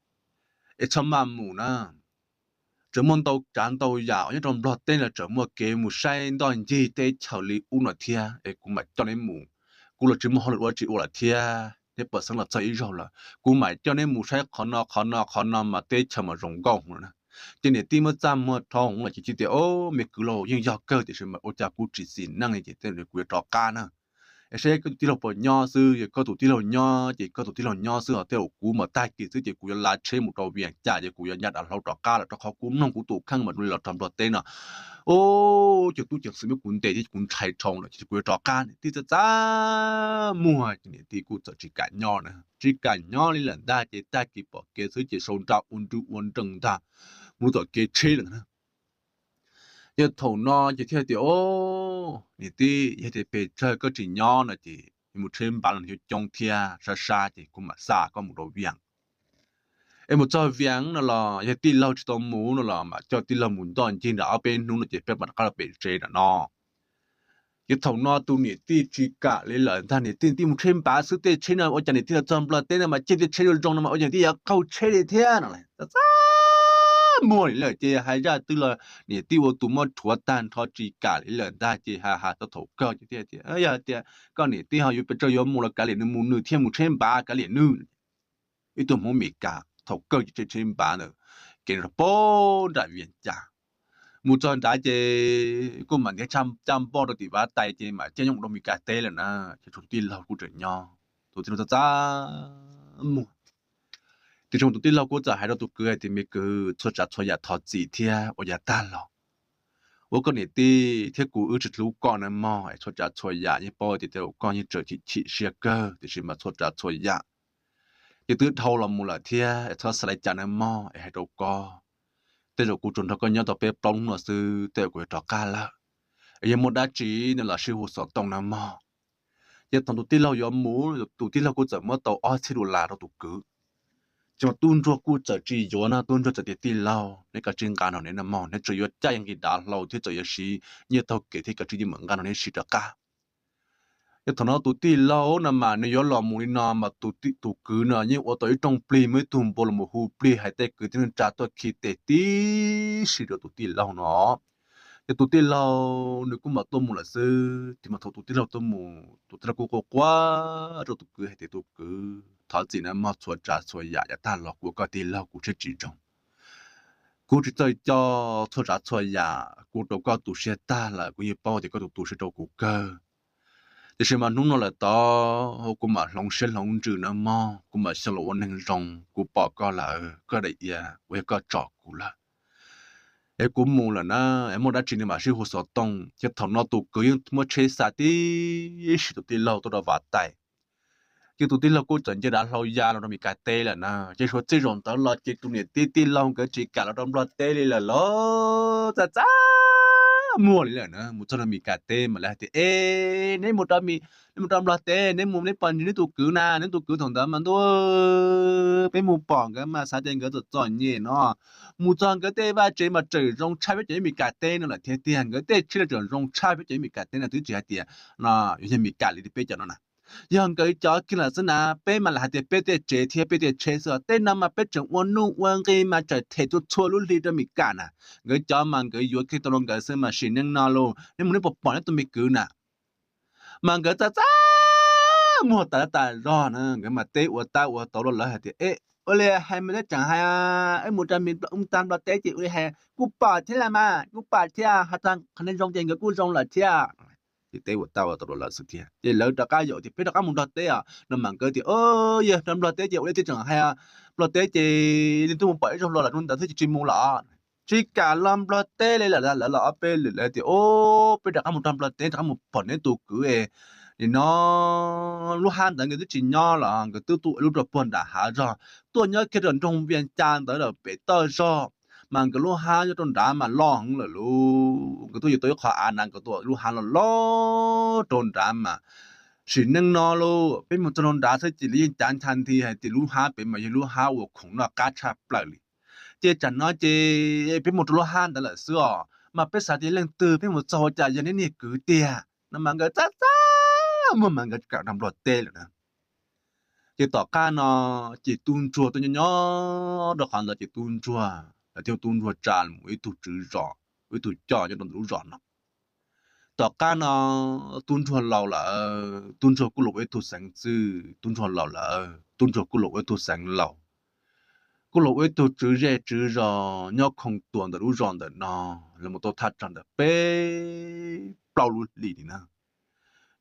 es txhob maj mus na. Tseem muaj ntau tsav ntau yam uas nyob rau Nplog teb los tseem muaj kev mus saib ntoj ncig teb chaws li ub no thiab es kuv mam coj neb mus. Kuv los tsis muaj hauj lwm ua tsis ua lawm thiab, neb pom xeeb los txog ib zaug lawm kuv mam coj neb mus saib qhov no qhov no qhov no mas teb chaws mas zoo nkauj lawm na. Ces niam tij muab txaj muag dhau hwv lawm ces txawm tias o, me kwv lauj, yeej yog kawg tiam sis mas ua cas kuv tsis xis neej li ces kuv yuav rov qab na. Es saib koj tus tij laug puas nyob xwb, yog koj tus tij laug nyob ces koj tus tij laug nyob xwb, ho tej zaum kuv mas tag kis xwb ces kuv yuav lav tsheb mus rau Vias Cas ces kuv yuav ncaj dab hlau rov qab lawm rau qhov kuv mloog kuv tus kheej mas zoo li los rau Nplog teb no. O, cov tub ceev xwm muab kuv ntes thiab kuv ntshai dhau lawm ces kuv yuav rov qab. Niam tij txaj txaj muag ces niam tij kuj txawm tsis kam nyob na, tsis kam nyob li lawm ntag ces tag kis pom kev xwb ces sau nra ua nrwg ua nreeg ntag mus rau tom kev tsheb lawm ntag na. Yog thaum no ces thiaj tias o, niam tij, yog tias pes tsawg koj tsis nyob no ces mus tsheb npav los nws coob thiab sab sab ces kuv mam xa koj mus rau Vias. Es mus txog Vias no los yog tij laug tsis tau mus no los mam coj tij laug mus ncaj ncig nram ob peb hnub no ces peb mam rov qab los pem tsev nram no. Ces thaum no tus niam tij tsis kam li lawm ntag, niam tij, tij mus tsheb npav xwb, tej tsheb no ua cas niam tij los txog Nplog teb no mas caij tej tsheb zoo zoo no mas ua cas niam tij yuav qaug tsheb li thiab no. Txaj txaj muag li lawm ces hais zaj twg los niam tij ua tus muab rhuav tag nrho tsis kam li lawm ntag ces hais hais tau thaum kawg ces thiaj tias yog tias koj niam tij ho yuav pes tsawg yuav mus los kav liam nws mus, nws thiaj mus tsheb npav kav liam nws. Ib tug Hmoob Meskas thaum kawg ces tsheb npav ntawd kev rau pem nram Vias Cas. Mus txog nrad ces kuj mam ntiav caj npoj rau tim Vav Tais ces mam caij nyooj mus rau Meskas teb lawm na. Ces tshuav tus tij laug kuj tseem nyob, tus tij laug txaj txaj muag. Tiam sis tus tij laug kuj txawm hais rau tus kwv hais tias me kwv, txhua tsav txhua yam thov txim thiab ua yav tag los ua koj niam tij thiab kuv wb tsis hlub koj na mog, es txhua tsav txhua yam yeej paub tias tej zaum koj yeej tseem chim chim siab kawg tiam sis mas txhua tsav txhua yam ces twb dhau los mus lawm thiab es txhob xav li cas na mog, es hais rau koj, tej zaum kuv tsuas nrog koj nyob tau peb plaub hnub no xwb tej zaum kuv yuav rov qab lawm. Es yog muaj dab tsi no los sib hu xov tooj na mog. Ces thaum tus tij laug yuav mus, tus tij laug kuj txawm muab tau ob txhiab dollar rau tus kwv. Ces tub ntsuag kuj txawm tsis yuav no, tub ntsuag txawm tias tij laug, neb kav tsij nqa nrog neb no mog, neb tseem yuav caij nqis dav hlau thiab tseem yuav siv nyiaj taug kev thiab kav tsij cia li mam nqa nrog neb siv rov qab. Yog thaum no tus tij laug no mas nws yuav los mus li no mas tus kwv no yeej ua tau ib rooj plig, muaj ib tug npua los mus hu plig hais tej kwv tij neej tsa tuaj khi tes tib si rau tus tij laug no. Ces tus tij laug nws kuj mam tuaj mus lawm xwb. Ces mas thaum tus tij laug tuaj mus, tus tij laug kuj quaj quaj rau tus kwv hais tias tus kwv, thov txim na mog, txhua tsav txhua yam yav tag los kuv ua koj tij laug kuv siab tsis zoo. Kuv tsis txawj coj txhua tsav txhua yam, kuv rau koj tu siab tag lawm, kuv yeej paub tias koj tus tu siab rau kuv kawg. Tiam sis mas hnub no lawm tod kuv mam hloov siab hloov ntsws na mog, kuv mam xyuas los ua neeg zoo, kuv pom koj lawm, koj daim iav uas yog koj tsom kuv lawm. Es kuv mus lawm na, es muaj dab tsi nws mam sib hu xov tooj. Ces thaum no tus kwv yeej muab tsheb xa tib si tus tij laug tuaj rau Vav Tais. Ces tus tij laug kuj txawm nce dav hlau ya los rau Mes Kas teb lawm na. Ces suav txij zaum ntawd los ces tus niam tij tij laug nkawd tsis kam los rau Nplog teb li lawm los txaj txaj muag li lawm na. Mus txog rau Mes Kas teb mas lawv hais tias, e, neb mus rau, neb mus rau Nplog teb, neb mus neb pom neb tus kwv na, neb tus kwv thaum ntawd mas ntuj, peb mus pom nkawd mas xav tias nkawd txom txom nyem no. Mus txog nkawd tej vaj tsev mas tseem zoo tshaj peb cov Mes Kas teb no lawm thiab tiag, nkawd tej tsheb los tseem zoo tshaj peb cov Mes Kas teb no, twb tsis hais tias no yog Mes Kas li peb cov no na. Yog nkawd cov kiag lawm xwb na, peb mas lam hais tias peb tej tsev thiab peb tej tsheb xwb, tej no mas peb tseem ua nuj ua nqi mas tseem them txhua txhua lub hli rau Mes Kas na. Nkawd cov mas nkawd yuav kiag tau rau nkawd xwb mas sim neej no los neb mus neb puas pom neb tus me kwv na. Mas nkawd txaj txaj muag tas tas zog na. Nkawd mas teb ua tab ua tau los lawv hais tias, E, ua li hais mas tseem hais, wb mus rau Nplog teb ces ua li hais kuj pom thiab las mas, kuj pom thiab, hais txog qhov neeg zoo ces nkawd kuj zoo lawm thiab. Ces teb ua tab ua tau los lawv xwb thiab. Ces lawv rov qab yaum tias, Peb rov qab mus Nplog teb os. No mas nkawd tias, Yog rau Nplog teb ces ua li teb tseem hais, Nplog teb ces li twb mus pom ib zaug los lawm, hnub ntawd thiab ces tsis mus los. Tsis kam los Nplog teb li lawm. Lawv los ob peb lwm lawv tias, O, peb rov qab mus rau Nplog teb, rov qab mus pom neb tus kwv es nim no lub hab ntawd nkawd twb tsis nyob los, nkawd twb tuaj ua lub rau puag nram hav zog, tuaj nyob kiag rau nroog Vias Cas ntawd lawm pem toj zog, mas nkawd lub hab nyob rau nrad mas loj heev lawm lauj. Nkawd tuaj yuav tau ib qho av nrad, nkawd tuaj ua lub hab loj loj rau nrad mas sim neej no lauj, peb mus txog rau nrad xwb ces lawv yeej cav ncha nthi hais tias lub hab pem mas yog lub hab uas khoom noj qab tshaj plaws li. Ces tsam no ces peb mus rau lub hab ntawd lawm xwb os, mas peb xav tias leej twg, peb mus txog ua cas yog neb niag kwv tiag. No mas nkawd txaj txaj muag mas nkawd kam rau Nplog teb lawm na. Ces tom qab no ces tub ntsuag tuaj nyob nyob rau qhov ntawd ces tub ntsuag, lawv thiaj tub ntsuag tsa mus ib tug tswv zos, ib tug coj nyob rau ntawm lub zos no. Tom qab no tub ntsuag laus lawm, tub ntsuag kuj los ua ib tug xeev txwj, tub ntsuag laus lawm, tub ntsuag kuj los ua ib tug xeev laus, kuj los ua ib tug tswv zej tswv zos nyob khoom tuam ntawm lub zos ntawm no, los mus tau thaj tsam ntawm peb plaub lub hlis li na.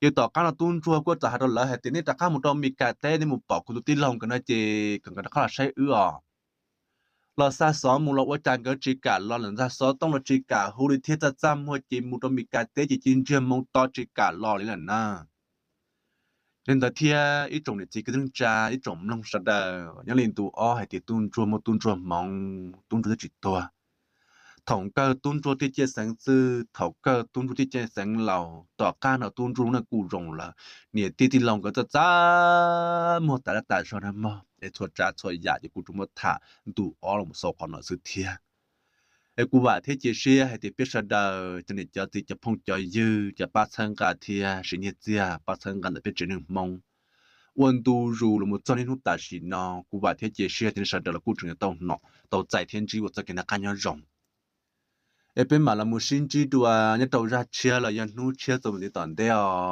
Ces tom qab no tub ntsuag kuj txawm hais rau lawv hais tias, Nej rov qab mus rau Mis Kas teb, nej mus pom kuv tus tij laug nkawd no ces kom nkawd rov qab los saib wb os. Los xa xov mus los ua cas nkawd tsis kam los, lawv xa xov tooj los tsis kam hu li thiab, txaj txaj muag ces mus rau Mis Kas teb ces cia ntsiag moo to tsis kam los li lawm na. Li ntawd thiab ib tsoom niam txiv kwv tij neej tsa, ib tsoom mloog sawv daws, nyob li ntu ob hais tias tub ntsuag muaj tub ntsuag hmoov, tub ntsuag twb tsis tuag. Thaum kawg tub ntsuag thiaj ciaj xeev txwj, thaum kawg tub ntsuag thiaj ciaj xeev laus, tom qab no tub ntsuag lub neej kuj zoo lawm, niam tij tij laug nkawd txaj txaj muag tas dab tas zog na mog. Es txhua tsav txhua yam ces kuv tsuas muab tham ntu ob los mus xaus qhov no xwb thiab. Es kuv vam thiab cia siab hais tias peb sawv daws cov niam cov txiv cov phooj cov ywg cov pab txhawb nqa thiab siv nyiaj txiag pab txhawb nqa ntawm peb tsev neeg Hmoob ua ntu zus los mus txog niaj hnub tam sim no, kuv vam thiab cia siab tias nej sawv daws los kuj tseem yuav tau hnov tau txais thiab ntsib ua txoj kev noj qab nyob zoo. Es peb mam los mus sib ntsib dua nyob rau zaj tshiab los yog hnub tshiab txuas mus ntiv tom ntej os.